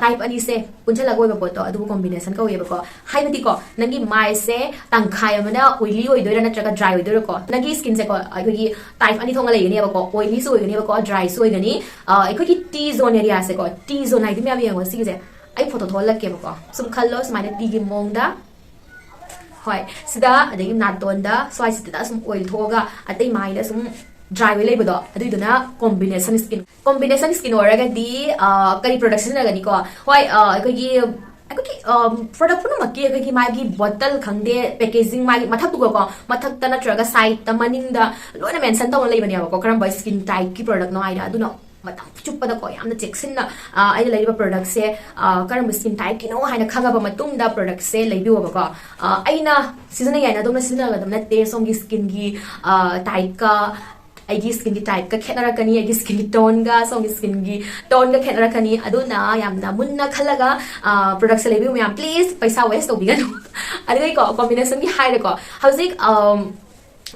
ꯇꯥꯏꯞ ꯑꯅꯤꯁꯦ ꯄꯨꯟꯁꯤꯜꯂꯒ ꯑꯣꯏꯕ ꯄꯣꯠꯇꯣ, ꯑꯗꯨꯕꯨ ꯀꯣꯝꯕꯤꯅꯦꯁꯟ ꯀꯧꯋꯦꯕꯀꯣ꯫ ꯍꯥꯏꯕꯗꯤꯀꯣ, ꯅꯪꯒꯤ ꯃꯥꯏꯁꯦ ꯇꯪꯈꯥꯏ ꯑꯃꯅ ꯑꯣꯏꯂꯤ ꯑꯣꯏꯗꯣꯏꯔꯥ ꯅꯠꯇ꯭ꯔꯒ ꯗ꯭ꯔꯥꯏ ꯑꯣꯏꯗꯣꯏꯔꯥꯀꯣ? ꯅꯪꯒꯤ ꯁ꯭ꯀꯤꯟꯁꯦꯀꯣ, ꯑꯩꯈꯣꯏꯒꯤ ꯇꯥꯏꯞ ꯑꯅꯤ ꯊꯣꯛꯅ ꯂꯩꯒꯅꯦꯕꯀꯣ, ꯑꯣꯏꯂꯤꯁꯨ ꯑꯣꯏꯒꯅꯦꯕꯀꯣ, ꯗ꯭ꯔꯥꯏꯁꯨ ꯑꯣꯏꯒꯅꯤ꯫ ꯑ, ꯑꯩꯈꯣꯏꯒꯤ ꯇꯤ ꯖꯣꯟ ꯑꯦꯔꯤꯌꯥꯁꯦꯀꯣ, ꯇꯤ ꯖꯣꯟ ꯍꯥꯏꯗꯤ ꯃꯌꯥꯝ ꯌꯦꯡꯉꯣ ꯁꯤꯒꯤꯁꯦ, ꯑꯩ ꯐꯣꯇꯣ ꯊꯣꯛꯍꯜꯂꯛꯀꯦꯕꯀꯣ꯫ ꯁꯨꯝ ꯈꯜꯂꯣ, ꯁꯨꯃꯥꯏꯅ ꯇꯤꯒꯤ ꯃꯑꯣꯡꯗ꯫ ꯍꯣꯏ, ꯁꯤꯗ, ꯑꯗꯒꯤ ꯅꯥꯇꯣꯟꯗ ꯁ꯭ꯋꯥꯏꯁꯤꯗ ꯁꯨꯝ ꯑꯣꯏꯜ ꯊꯣꯛꯑꯒ ꯑꯇꯩ ꯃꯥꯏꯗ ꯁꯨꯝ ꯗ꯭ꯔꯥꯏ ꯑꯣꯏ ꯂꯩꯕꯗꯣ, ꯑꯗꯨꯏꯗꯨꯅ ꯀꯣꯝꯕꯤꯅꯦꯁꯟ ꯁ꯭ꯀꯤꯟ꯫ ꯀꯣꯝꯕꯤꯅꯦꯁꯟ ꯁ꯭ꯀꯤꯟ ꯑꯣꯏꯔꯒꯗꯤ, ꯑ, ꯀꯔꯤ ꯄ꯭ꯔꯗꯛ ꯁꯤꯖꯤꯟꯅꯒꯅꯤꯀꯣ? ꯍꯣꯏ, ꯑ, ꯑꯩꯈꯣꯏꯒꯤ, ꯑꯩꯈꯣꯏꯒꯤ, ꯑ, ꯄ꯭ꯔꯗꯛ ꯄꯨꯝꯅꯃꯛꯀꯤ ꯑꯩꯈꯣꯏꯒꯤ ꯃꯥꯒꯤ ꯕꯣꯇꯜ ꯈꯪꯗꯦ, ꯄꯦꯀꯦꯖꯤꯡ ꯃꯥꯒꯤ ꯃꯊꯛꯇꯨꯒꯀꯣ, ꯃꯊꯛꯇ ꯅꯠꯇ꯭ꯔꯒ ꯁꯥꯏꯗꯇ, ꯃꯅꯤꯡꯗ ꯂꯣꯏꯅ ꯃꯦꯟꯁꯟ ꯇꯧꯅ ꯂꯩꯕꯅꯦꯕꯀꯣ, ꯀꯔꯝꯕ ꯁ꯭ꯀꯤꯟ ꯇꯥꯏꯞꯀꯤ ꯄ꯭ꯔꯗꯛꯅꯣ ꯍꯥꯏꯅ꯫ ꯑꯗꯨꯅ ꯃꯇꯝ ꯆꯨꯞꯄꯗꯀꯣ ꯌꯥꯝꯅ ꯆꯦꯛꯁꯤꯟꯅ, ꯑ, ꯑꯩꯅ ꯂꯩꯔꯤꯕ ꯄ꯭ꯔꯗꯛꯁꯦ, ꯑ, ꯀꯔꯝꯕ ꯁ꯭ꯀꯤꯟ ꯇꯥꯏꯞꯀꯤꯅꯣ ꯍꯥꯏꯅ ꯈꯪꯉꯕ ꯃꯇꯨꯡꯗ ꯄ꯭ꯔꯗꯛꯁꯦ ꯂꯩꯕꯤꯌꯣꯕꯀꯣ꯫ ꯑ, ꯑꯩꯅ ꯁꯤꯖꯤꯟꯅꯩ ꯍꯥꯏꯅ ꯑꯗꯣꯝꯅ ꯁꯤꯖꯤꯟꯅꯒꯗꯕ ꯅꯠꯇꯦ꯫ ꯁꯣꯝꯒꯤ ꯁ꯭ꯀꯤꯟꯒꯤ, ꯑ, ꯇꯥꯏꯞꯀ, ꯑꯩꯒꯤ ꯁ꯭ꯀꯤꯟꯒꯤ ꯇꯥꯏꯞꯀ ꯈꯦꯠꯅꯔꯛꯀꯅꯤ, ꯑꯩꯒꯤ ꯁ꯭ꯀꯤꯟꯒꯤ ꯇꯣꯟꯒ ꯁꯣꯝꯒꯤ ꯁ꯭ꯀꯤꯟꯒꯤ ꯇꯣꯟꯒ ꯈꯦꯠꯅꯔꯛꯀꯅꯤ꯫ ꯑꯗꯨꯅ ꯌꯥꯝꯅ ꯃꯨꯟꯅ ꯈꯜꯂꯒ, ꯑ, ꯄ꯭ꯔꯗꯛꯁꯦ ꯂꯩꯕꯤꯌꯨ ꯃꯌꯥꯝ, ꯄ꯭ꯂꯤꯖ, ꯄꯩꯁꯥ ꯋꯦꯁ ꯇꯧꯕꯤꯒꯅꯨ꯫ ꯑꯗꯨꯒꯤꯀꯣ, ꯀꯣꯝꯕꯤꯅꯦꯁꯟꯒꯤ ꯍꯥꯏꯔꯦꯀꯣ, ꯍꯧꯖꯤꯛ, ꯑꯝ,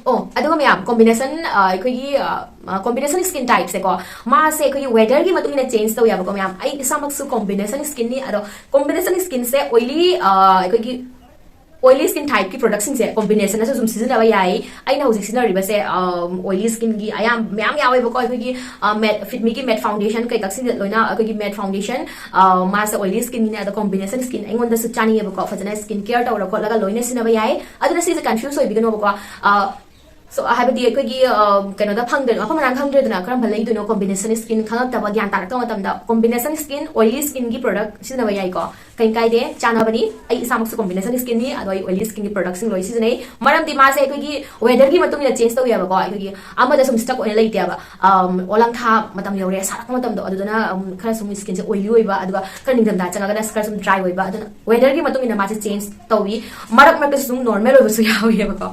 ꯑꯣ, ꯑꯗꯨꯒ ꯃꯌꯥꯝ, ꯀꯣꯝꯕꯤꯅꯦꯁꯟ, ꯑ, ꯑꯩꯈꯣꯏꯒꯤ, ꯑ, ꯑ, ꯀꯣꯝꯕꯤꯅꯦꯁꯟ ꯁ꯭ꯀꯤꯟ ꯇꯥꯏꯞꯁꯦꯀꯣ, ꯃꯥꯁꯦ ꯑꯩꯈꯣꯏꯒꯤ ꯋꯦꯗꯔꯒꯤ ꯃꯇꯨꯡ ꯏꯟꯅ ꯆꯦꯟꯖ ꯇꯧꯋꯦꯕꯀꯣ ꯃꯌꯥꯝ꯫ ꯑꯩ ꯏꯁꯥꯃꯛꯁꯨ ꯀꯣꯝꯕꯤꯅꯦꯁꯟ ꯁ꯭ꯀꯤꯟꯅꯤ, ꯑꯗꯣ ꯀꯣꯝꯕꯤꯅꯦꯁꯟ ꯁ꯭ꯀꯤꯟꯁꯦ ꯑꯣꯏꯂꯤ, ꯑ, ꯑꯩꯈꯣꯏꯒꯤ ꯑꯣꯏꯂꯤ ꯁ꯭ꯀꯤꯟ ꯇꯥꯏꯞꯀꯤ ꯄ꯭ꯔꯗꯛꯁꯤꯡꯁꯦ ꯀꯣꯝꯕꯤꯅꯦꯁꯟꯅꯁꯨ ꯑꯗꯨꯝ ꯁꯤꯖꯤꯟꯅꯕ ꯌꯥꯏ꯫ ꯑꯩꯅ ꯍꯧꯖꯤꯛ ꯁꯤꯖꯤꯟꯅꯔꯤꯕꯁꯦ, ꯑ, ꯑꯣꯏꯂꯤ ꯁ꯭ꯀꯤꯟꯒꯤ ꯑꯌꯥꯝ-, ꯃꯌꯥꯝ ꯌꯥꯎꯋꯦꯕꯀꯣ, ꯑꯩꯈꯣꯏꯒꯤ, ꯑ, ꯃꯦꯠ, ꯐꯤꯠꯃꯤꯒꯤ ꯃꯦꯠ ꯐꯥꯎꯟꯗꯦꯁꯟ ꯀꯩꯀꯥꯁꯤꯡꯁꯦ ꯂꯣꯏꯅ ꯑꯩꯈꯣꯏꯒꯤ ꯃꯦꯠ ꯐꯥꯎꯟꯗꯦꯁꯟ, ꯑ, ꯃꯥꯁꯦ ꯑꯣꯏꯂꯤ ꯁ꯭ꯀꯤꯟꯒꯤꯅꯦ, ꯑꯗꯣ ꯀꯣꯝꯕꯤꯅꯦꯁꯟ ꯁ꯭ꯀꯤꯟ ꯑꯩꯉꯣꯟꯗꯁꯨ ꯆꯥꯅꯩꯌꯦꯕꯀꯣ, ꯐꯖꯅ ꯁ꯭ꯀꯤꯟ ꯀꯦꯌꯔ ꯇꯧꯔ ꯈꯣꯠꯂꯒ ꯂꯣꯏꯅ ꯁꯤꯖꯤꯟꯅꯕ ꯌꯥꯏ꯫ ꯑꯗꯨꯅ ꯁꯤꯁꯦ ꯀꯟꯐ꯭ꯌꯨꯁ ꯑꯣꯏꯕꯤꯒꯅꯣꯕꯀꯣ꯫ ꯑ, so, ꯍꯥꯏꯕꯗꯤ ꯑꯩꯈꯣꯏꯒꯤ, ꯑ, ꯀꯩꯅꯣꯗ ꯐꯪꯗ꯭ꯔꯦ, ꯃꯐꯝ ꯃꯔꯥꯡ ꯈꯪꯗ꯭ꯔꯦꯗꯅ, ꯀꯔꯝꯕ ꯂꯩꯗꯣꯏꯅꯣ, ꯀꯣꯝꯕꯤꯅꯦꯁꯟ ꯁ꯭ꯀꯤꯟ ꯈꯪꯉꯛꯇꯕ, ꯒ꯭ꯌꯥꯟ ꯇꯥꯔꯛꯇꯕ ꯃꯇꯝꯗ ꯀꯣꯝꯕꯤꯅꯦꯁꯟ ꯁ꯭ꯀꯤꯟ, ꯑꯣꯏꯂꯤ ꯁ꯭ꯀꯤꯟꯒꯤ ꯄ꯭ꯔꯗꯛ ꯁꯤꯖꯤꯟꯅꯕ ꯌꯥꯏꯀꯣ, ꯀꯩꯝ ꯀꯥꯏꯗꯦ, ꯆꯥꯅꯕꯅꯤ꯫ ꯑꯩ ꯏꯁꯥꯃꯛꯁꯨ ꯀꯣꯝꯕꯤꯅꯦꯁꯟ ꯁ꯭ꯀꯤꯟꯅꯤ, ꯑꯗꯣ ꯑꯩ ꯑꯣꯏꯂꯤ ꯁ꯭ꯀꯤꯟꯒꯤ ꯄ꯭ꯔꯗꯛꯁꯤꯡ ꯂꯣꯏ ꯁꯤꯖꯤꯟꯅꯩ꯫ ꯃꯔꯝꯗꯤ ꯃꯥꯁꯦ ꯑꯩꯈꯣꯏꯒꯤ ꯋꯦꯗꯔꯒꯤ ꯃꯇꯨꯡ ꯏꯟꯅ ꯆꯦꯟꯖ ꯇꯧꯋꯦꯕꯀꯣ, ꯑꯩꯈꯣꯏꯒꯤ ꯑꯃꯗ ꯁꯨꯝ ꯁ꯭ꯇꯛ ꯑꯣꯏꯅ ꯂꯩꯇꯦꯕ꯫ ꯑꯝ, ꯑꯣꯂꯥꯡꯊꯥ ꯃꯇꯝ ꯌꯧꯔꯦ, ꯁꯥꯔꯛꯄ ꯃꯇꯝꯗꯣ, ꯑꯗꯨꯗꯅ, ꯑꯝ, ꯈꯔ ꯁꯨꯝ ꯁ꯭ꯀꯤꯟꯁꯦ ꯑꯣꯏꯂꯤ ꯑꯣꯏꯕ, ꯑꯗꯨꯒ ꯈꯔ ꯅꯤꯡꯊꯝꯊꯥ ꯆꯪꯉꯒꯅ ꯈꯔ ꯁꯨꯝ ꯗ꯭ꯔꯥꯏ ꯑꯣꯏꯕ, ꯑꯗꯨꯅ ꯋꯦꯗꯔꯒꯤ ꯃꯇꯨꯡ ꯏꯟꯅ ꯃꯥꯁꯦ ꯆꯦꯟꯖ ꯇꯧꯏ꯫ ꯃꯔꯛ ꯃꯔꯛꯇꯁꯨ ꯁꯨꯝ ꯅꯣꯔꯃꯦꯜ ꯑꯣꯏꯕꯁꯨ ꯌꯥꯎꯏꯕꯀꯣ꯫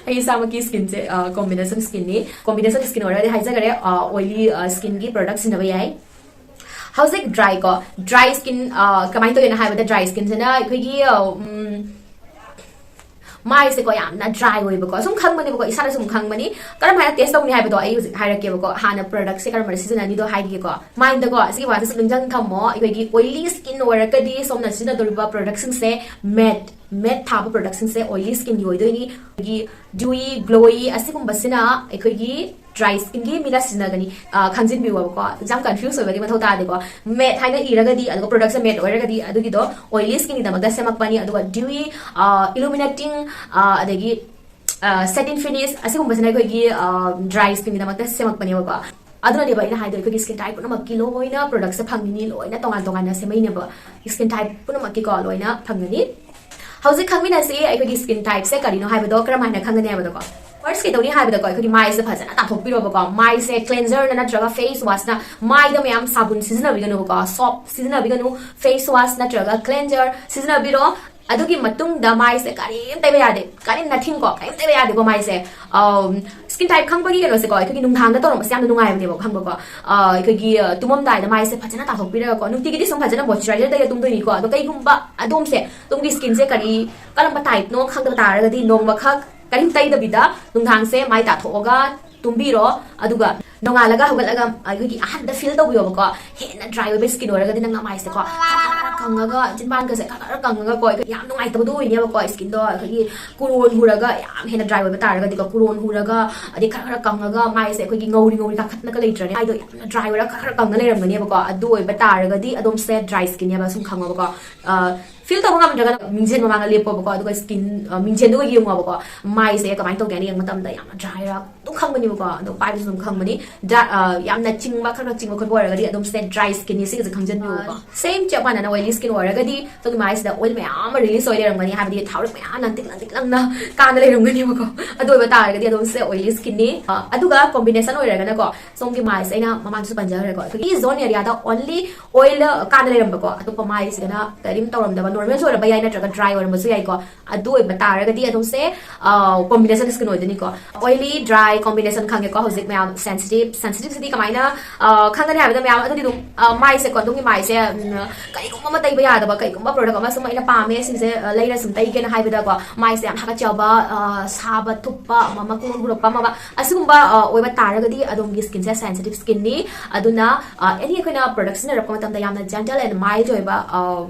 ꯑꯩ ꯏꯁꯥꯃꯛꯀꯤ ꯁ꯭ꯀꯤꯟꯁꯦ, ꯑ, ꯀꯣꯝꯕꯤꯅꯦꯁꯟ ꯁ꯭ꯀꯤꯟꯅꯤ꯫ ꯀꯣꯝꯕꯤꯅꯦꯁꯟ ꯁ꯭ꯀꯤꯟ ꯑꯣꯏꯔꯒꯗꯤ ꯍꯥꯏꯖꯈꯔꯦ, ꯑ, ꯑꯣꯏꯂꯤ, ꯑ, ꯁ꯭ꯀꯤꯟꯒꯤ ꯄ꯭ꯔꯗꯛ ꯁꯤꯖꯤꯟꯅꯕ ꯌꯥꯏ꯫ ꯍꯧꯖꯤꯛ ꯗ꯭ꯔꯥꯏ ꯀꯣ, ꯗ꯭ꯔꯥꯏ ꯁ꯭ꯀꯤꯟ, ꯑ, ꯀꯃꯥꯏꯅ ꯇꯧꯒꯦꯅ ꯍꯥꯏꯕꯗ, ꯗ꯭ꯔꯥꯏ ꯁ꯭ꯀꯤꯟꯁꯤꯅ ꯑꯩꯈꯣꯏꯒꯤ, ꯑ, ꯎꯝ, ꯃꯥꯏꯁꯦꯀꯣ ꯌꯥꯝꯅ ꯗ꯭ꯔꯥꯏ ꯑꯣꯏꯕꯀꯣ, ꯁꯨꯝ ꯈꯪꯕꯅꯦꯕꯀꯣ, ꯏꯁꯥꯅ ꯁꯨꯝ ꯈꯪꯕꯅꯤ꯫ ꯀꯔꯝ ꯍꯥꯏꯅ ꯇꯦꯁ ꯇꯧꯅꯤ ꯍꯥꯏꯕꯗꯣ ꯑꯩ ꯍꯧꯖꯤꯛ ꯍꯥꯏꯔꯛꯀꯦꯕꯀꯣ꯫ ꯍꯥꯟꯅ ꯄ꯭ꯔꯗꯛꯁꯦ ꯀꯔꯝꯕꯅ ꯁꯤꯖꯤꯟꯅꯅꯤꯗꯣ ꯍꯥꯏꯒꯦꯀꯣ꯫ ꯃꯥꯏꯟꯗꯀꯣ ꯁꯤꯒꯤ ꯋꯥꯁꯦ ꯁꯨꯝ ꯅꯤꯡꯁꯤꯡ ꯊꯝꯃꯣ, ꯑꯩꯈꯣꯏꯒꯤ ꯑꯣꯏꯂꯤ ꯁ꯭ꯀꯤꯟ ꯑꯣꯏꯔꯒꯗꯤ ꯁꯣꯝꯅ ꯁꯤꯖꯤꯟꯅꯗꯧꯔꯤꯕ ꯄ꯭ꯔꯗꯛꯁꯤꯡꯁꯦ, ꯃꯦꯠ, ꯃꯦꯠ ꯊꯥꯕ ꯄ꯭ꯔꯗꯛꯁꯤꯡꯁꯦ ꯑꯣꯏꯂꯤ ꯁ꯭ꯀꯤꯟꯒꯤ ꯑꯣꯏꯗꯣꯏꯅꯤ꯫ ꯑꯩꯈꯣꯏꯒꯤ ꯗ꯭ꯌꯨꯏ, ꯒ꯭ꯂꯣꯌꯤ ꯑꯁꯤꯒꯨꯝꯕꯁꯤꯅ ꯑꯩꯈꯣꯏꯒꯤ ꯗ꯭ꯔꯥꯏ ꯁ꯭ꯀꯤꯟꯒꯤ ꯃꯤꯅ ꯁꯤꯖꯤꯟꯅꯒꯅꯤ꯫ ꯑ, ꯈꯪꯖꯤꯟꯕꯤꯌꯨꯕꯀꯣ, ꯑꯦꯛꯖꯥꯝ ꯀꯟꯐ꯭ꯌꯨꯁ ꯑꯣꯏꯕꯒꯤ ꯃꯊꯧ ꯇꯥꯗꯦꯀꯣ꯫ ꯃꯦꯠ ꯍꯥꯏꯅ ꯏꯔꯒꯗꯤ, ꯑꯗꯨꯒ ꯄ꯭ꯔꯣꯗꯛꯁꯦ ꯃꯦꯠ ꯑꯣꯏꯔꯒꯗꯤ, ꯑꯗꯨꯒꯤꯗꯣ ꯑꯣꯏꯂꯤ ꯁ꯭ꯀꯤꯟꯒꯤꯗꯃꯛꯇ ꯁꯦꯝꯃꯛꯄꯅꯤ꯫ ꯑꯗꯨꯒ ꯗ꯭ꯌꯨꯏ, ꯏꯂꯨꯃꯤꯅꯦꯇꯤꯡ, ꯑꯗꯒꯤ ꯁꯦꯇꯤꯟ ꯐꯤꯅꯤꯁ, ꯑꯁꯤꯒꯨꯝꯕꯁꯤꯅ ꯑꯩꯈꯣꯏꯒꯤ ꯗ꯭ꯔꯥꯏ ꯁ꯭ꯀꯤꯟꯒꯤꯗꯃꯛꯇ ꯁꯦꯝꯃꯛꯄꯅꯦꯕꯀꯣ꯫ ꯑꯗꯨꯅꯅꯦꯕ ꯑꯩꯅ ꯍꯥꯏꯗꯣ, ꯑꯩꯈꯣꯏꯒꯤ ꯁ꯭ꯀꯤꯟ ꯇꯥꯏꯞ ꯄꯨꯝꯅꯃꯛꯀꯤ ꯂꯣꯏꯅ ꯄ꯭ꯔꯣꯗꯛꯁꯦ ꯐꯪꯉꯤꯅꯤ, ꯂꯣꯏꯅ ꯇꯣꯉꯥꯟ ꯇꯣꯉꯥꯟꯅ ꯁꯦꯝꯃꯛꯏꯅꯦꯕ꯫ ꯁ꯭ꯀꯤꯟ ꯇꯥꯏꯞ ꯄꯨꯝꯅꯃꯛꯀꯤꯀꯣ ꯂꯣꯏꯅ ꯐꯪꯒꯅꯤ꯫ ꯍꯧꯖꯤꯛ ꯈꯪꯃꯤꯟꯅꯁꯤ ꯑꯩꯈꯣꯏꯒꯤ ꯁ꯭ꯀꯤꯟ ꯇꯥꯏꯞꯁꯦ ꯀꯔꯤꯅꯣ ꯍꯥꯏꯕꯗꯣ ꯀꯔꯝ ꯍꯥꯏꯅ ꯈꯪꯒꯅꯤ ꯍꯥꯏꯕꯗꯣꯀꯣ꯫ ꯐꯥꯔꯁ ꯀꯩꯗꯧꯅꯤ ꯍꯥꯏꯕꯗꯀꯣ, ꯑꯩꯈꯣꯏꯒꯤ ꯃꯥꯏꯁꯦ ꯐꯖꯅ ꯇꯥꯊꯣꯛꯄꯤꯔꯣꯕꯀꯣ꯫ ꯃꯥꯏꯁꯦ ꯀ꯭ꯂꯦꯟꯖꯔꯅ ꯅꯠꯇ꯭ꯔꯒ ꯐꯦꯁ ꯋꯥꯁꯅ, ꯃꯥꯏꯗ ꯃꯌꯥꯝ ꯁꯥꯕꯨꯟ ꯁꯤꯖꯤꯟꯅꯕꯤꯒꯅꯨꯕꯀꯣ, ꯁꯣꯞ ꯁꯤꯖꯤꯟꯅꯕꯤꯒꯅꯨ, ꯐꯦꯁ ꯋꯥꯁ ꯅꯠꯇ꯭ꯔꯒ ꯀ꯭ꯂꯦꯟꯖꯔ ꯁꯤꯖꯤꯟꯅꯕꯤꯔꯣ꯫ ꯑꯗꯨꯒꯤ ꯃꯇꯨꯡꯗ ꯃꯥꯏꯁꯦ ꯀꯔꯤꯝ ꯇꯩꯕ ꯌꯥꯗꯦ, ꯀꯔꯤꯝ ꯅꯊꯤꯡꯀꯣ, ꯀꯔꯤꯝ ꯇꯩꯕ ꯌꯥꯗꯦꯀꯣ ꯃꯥꯏꯁꯦ꯫ ꯁ꯭ꯀꯤꯟ ꯇꯥꯏꯞ ꯈꯪꯕꯒꯤ ꯀꯩꯅꯣꯁꯦꯀꯣ, ꯑꯩꯈꯣꯏꯒꯤ ꯅꯨꯡꯗꯥꯡꯗ ꯇꯧꯔꯝꯕꯁꯦ ꯌꯥꯝꯅ ꯅꯨꯡꯉꯥꯏꯕꯅꯦꯕ, ꯈꯪꯕꯀꯣ꯫ ꯑ, ꯑꯩꯈꯣꯏꯒꯤ ꯑ, ꯇꯨꯝꯃꯝꯗꯥꯏꯗ ꯃꯥꯏꯁꯦ ꯐꯖꯅ ꯇꯥꯊꯣꯛꯄꯤꯔꯒꯀꯣ, ꯅꯨꯡꯇꯤꯒꯤꯗꯤ ꯁꯨꯝ ꯐꯖꯅ ꯃꯣꯏꯆꯔꯥꯏꯖꯔ ꯇꯩꯔ ꯇꯨꯝꯗꯣꯏꯅꯤꯀꯣ꯫ ꯑꯗꯣ ꯀꯩꯒꯨꯝꯕ ꯑꯗꯣꯝꯁꯦ ꯇꯨꯝꯒꯤ ꯁ꯭ꯀꯤꯟꯁꯦ ꯀꯔꯤ, ꯀꯔꯝꯕ ꯇꯥꯏꯞꯅꯣ ꯈꯪꯗꯕ ꯇꯥꯔꯒꯗꯤ, ꯅꯣꯡꯃꯈꯛ ꯀꯔꯤꯝ ꯇꯩꯗꯕꯤꯗ ꯅꯨꯡꯗꯥꯡꯁꯦ ꯃꯥꯏ ꯇꯥꯊꯣꯛꯑꯒ ꯇꯨꯝꯕꯤꯔꯣ꯫ ꯑꯗꯨꯒ ꯅꯣꯡꯉꯥꯜꯂꯒ ꯍꯧꯒꯠꯂꯒ ꯑꯩꯈꯣꯏꯒꯤ ꯑꯍꯥꯟꯕꯗ ꯐꯤꯜ ꯇꯧꯕꯤꯌꯣꯕꯀꯣ꯫ ꯍꯦꯟꯅ ꯗ꯭ꯔꯥꯏ ꯑꯣꯏꯕ ꯁ꯭ꯀꯤꯟ ꯑꯣꯏꯔꯒꯗꯤ ꯅꯪꯅ ꯃꯥꯏꯁꯦꯀꯣ ꯈꯔ ꯈꯔ ꯀꯪꯉꯒ, ꯆꯤꯟꯕꯥꯟꯒꯁꯦ ꯈꯔ ꯈꯔ ꯀꯪꯉꯒꯀꯣ, ꯑꯩꯈꯣꯏ ꯌꯥꯝ ꯅꯨꯡꯉꯥꯏꯇꯕꯗꯣ ꯑꯣꯏꯅꯦꯕꯀꯣ꯫ ꯁ꯭ꯀꯤꯟꯗꯣ ꯑꯩꯈꯣꯏꯒꯤ ꯀꯨꯔꯣꯟ ꯍꯨꯔꯒ, ꯌꯥꯝ ꯍꯦꯟꯅ ꯗ꯭ꯔꯥꯏ ꯑꯣꯏꯕ ꯇꯥꯔꯒꯗꯤꯀꯣ, ꯀꯨꯔꯣꯟ ꯍꯨꯔꯒ, ꯑꯗꯩ ꯈꯔ ꯈꯔ ꯀꯪꯉꯒ ꯃꯥꯏꯁꯦ ꯑꯩꯈꯣꯏꯒꯤ ꯉꯧꯔꯤ ꯉꯧꯔꯤ ꯀꯥꯈꯠꯂꯒ ꯂꯩꯇ꯭ꯔꯅꯦ, ꯃꯥꯏꯗꯣ ꯌꯥꯝꯅ ꯗ꯭ꯔꯥꯏ ꯑꯣꯏꯔꯒ ꯈꯔ ꯈꯔ ꯀꯪꯉ ꯂꯩꯔꯝꯒꯅꯦꯕꯀꯣ꯫ ꯑꯗꯨ ꯑꯣꯏꯕ ꯇꯥꯔꯒꯗꯤ ꯑꯗꯣꯝꯁꯦ ꯗ꯭ꯔꯥꯏ ꯁ꯭ꯀꯤꯟꯅꯦꯕ, ꯁꯨꯝ ꯈꯪꯉꯣꯕꯀꯣ꯫ ꯑ, ꯐꯤꯜ ꯇꯧꯕ ꯉꯝꯗ꯭ꯔꯒꯅ ꯃꯤꯡꯖꯦꯜ ꯃꯃꯥꯡꯗ ꯂꯦꯞꯄꯣꯕꯀꯣ, ꯑꯗꯨꯒ ꯁ꯭ꯀꯤꯟ, ꯑ, ꯃꯤꯡꯖꯦꯜꯗꯨꯒ ꯌꯦꯡꯉꯣꯕꯀꯣ꯫ ꯃꯥꯏꯁꯦ ꯀꯃꯥꯏꯅ ꯇꯧꯒꯦ ꯍꯥꯏꯅ ꯌꯦꯡꯕ ꯃꯇꯝꯗ ꯌꯥꯝꯅ ꯗ꯭ꯔꯥꯏ ꯑꯣꯏꯔ ꯑꯗꯨꯝ ꯈꯪꯕꯅꯦꯕꯀꯣ, ꯑꯗꯣ ꯄꯥꯏꯕꯁꯨ ꯑꯗꯨꯝ ꯈꯪꯕꯅꯤ꯫ ꯗ꯭ꯔꯥ-, ꯑ, ꯌꯥꯝꯅ ꯆꯤꯡꯕ, ꯈꯔ ꯈꯔ ꯆꯤꯡꯕ ꯈꯣꯠꯄ ꯑꯣꯏꯔꯒꯗꯤ ꯑꯗꯣꯝꯁꯦ ꯗ꯭ꯔꯥꯏ ꯁ꯭ꯀꯤꯟꯅꯤ, ꯁꯤꯒꯁꯦ ꯈꯪꯖꯟꯕꯤꯌꯣꯕꯀꯣ꯫ ꯁꯦꯝ ꯆꯞ ꯃꯥꯟꯅꯅ ꯑꯣꯏꯂꯤ ꯁ꯭ꯀꯤꯟ ꯑꯣꯏꯔꯒꯗꯤ ꯑꯗꯣꯝꯒꯤ ꯃꯥꯏꯁꯤꯗ ꯑꯣꯏꯜ ꯃꯌꯥꯝ ꯑꯃ ꯔꯤꯂꯤꯁ ꯑꯣꯏ ꯂꯩꯔꯝꯒꯅꯤ, ꯍꯥꯏꯕꯗꯤ ꯊꯥꯎꯔꯦꯛ ꯃꯌꯥꯝ ꯂꯪꯇꯤꯛ ꯂꯪꯇꯤꯛ ꯂꯪꯅ ꯀꯥꯟꯗ ꯂꯩꯔꯝꯒꯅꯦꯕꯀꯣ꯫ ꯑꯗꯨ ꯑꯣꯏꯕ ꯇꯥꯔꯒꯗꯤ ꯑꯗꯣꯝꯁꯦ ꯑꯣꯏꯂꯤ ꯁ꯭ꯀꯤꯟꯅꯤ꯫ ꯑ, ꯑꯗꯨꯒ ꯀꯣꯝꯕꯤꯅꯦꯁꯟ ꯑꯣꯏꯔꯒꯅꯀꯣ, ꯁꯣꯝꯒꯤ ꯃꯥꯏꯁꯦ ꯑꯩꯅ ꯃꯃꯥꯡꯗꯁꯨ ꯄꯟꯖꯈ꯭ꯔꯦꯀꯣ, ꯑꯩꯈꯣꯏꯒꯤ ꯖꯣꯟ ꯑꯦꯔꯤꯌꯥꯗ ꯑꯣꯟꯂꯤ ꯑꯣꯏꯜ ꯀꯥꯟꯗ ꯂꯩꯔꯝꯕꯀꯣ, ꯑꯇꯣꯞꯄ ꯃꯥꯏꯁꯤꯗꯅ ꯀꯔꯤꯝ ꯇꯧꯔꯝꯗꯕ, ꯅꯣꯔꯃꯦꯜꯁꯨ ꯑꯣꯏꯔꯝꯕ ꯌꯥꯏ, ꯅꯠꯇ꯭ꯔꯒ ꯗ꯭ꯔꯥꯏ ꯑꯣꯏꯔꯝꯕꯁꯨ ꯌꯥꯏꯀꯣ꯫ ꯑꯗꯨ ꯑꯣꯏꯕ ꯇꯥꯔꯒꯗꯤ ꯑꯗꯣꯝꯁꯦ ꯀꯣꯝꯕꯤꯅꯦꯁꯟ ꯁ꯭ꯀꯤꯟ ꯑꯣꯏꯗꯣꯏꯅꯤꯀꯣ꯫ ꯑꯣꯏꯂꯤ ꯗ꯭ꯔꯥꯏ ꯀꯣꯝꯕꯤꯅꯦꯁꯟ ꯈꯪꯉꯦꯀꯣ꯫ ꯍꯧꯖꯤꯛ ꯃꯌꯥꯝ ꯁꯦꯟꯁꯤꯇꯤꯞ, ꯁꯦꯟꯁꯤꯇꯤꯞꯁꯤꯗꯤ ꯀꯃꯥꯏꯅ, ꯑ, ꯈꯪꯒꯅꯤ ꯍꯥꯏꯕꯗ, ꯃꯌꯥꯝ ꯑꯗꯨꯗꯤ ꯑꯗꯨꯝ, ꯑ, ꯃꯥꯏꯁꯦꯀꯣ, ꯑꯗꯣꯝꯒꯤ ꯃꯥꯏꯁꯦ, ꯎꯝ, ꯀꯔꯤꯒꯨꯝꯕ ꯑꯃ ꯇꯩꯕ ꯌꯥꯗꯕ, ꯀꯩꯒꯨꯝꯕ ꯄ꯭ꯔꯣꯗꯛ ꯑꯃ ꯁꯨꯝ ꯑꯩꯅ ꯄꯥꯝꯃꯦ, ꯁꯤꯁꯦ, ꯑ, ꯂꯩꯔ ꯁꯨꯝ ꯇꯩꯒꯦꯅ ꯍꯥꯏꯕꯗꯀꯣ, ꯃꯥꯏꯁꯦ ꯌꯥꯝ ꯍꯥꯀꯠꯆꯕ, ꯑ, ꯁꯥꯕ ꯊꯨꯞꯄ, ꯑꯃ ꯃꯀꯨ ꯍꯨꯔꯛꯄ ꯑꯃ, ꯑꯁꯤꯒꯨꯝꯕ, ꯑ, ꯑꯣꯏꯕ ꯇꯥꯔꯒꯗꯤ ꯑꯗꯣꯝꯒꯤ ꯁ꯭ꯀꯤꯟꯁꯦ ꯁꯦꯟꯁꯤꯇꯤꯞ ꯁ꯭ꯀꯤꯟꯅꯤ꯫ ꯑꯗꯨꯅ, ꯑ, ꯑꯦꯅꯤ ꯑꯩꯈꯣꯏꯅ ꯄ꯭ꯔꯣꯗꯛ ꯁꯤꯖꯤꯟꯅꯔꯛꯄ ꯃꯇꯝꯗ ꯌꯥꯝꯅ ꯖꯦꯟꯇꯜ ꯑꯦꯟ ꯃꯥꯏꯜ ꯑꯣꯏꯕ, ꯑ,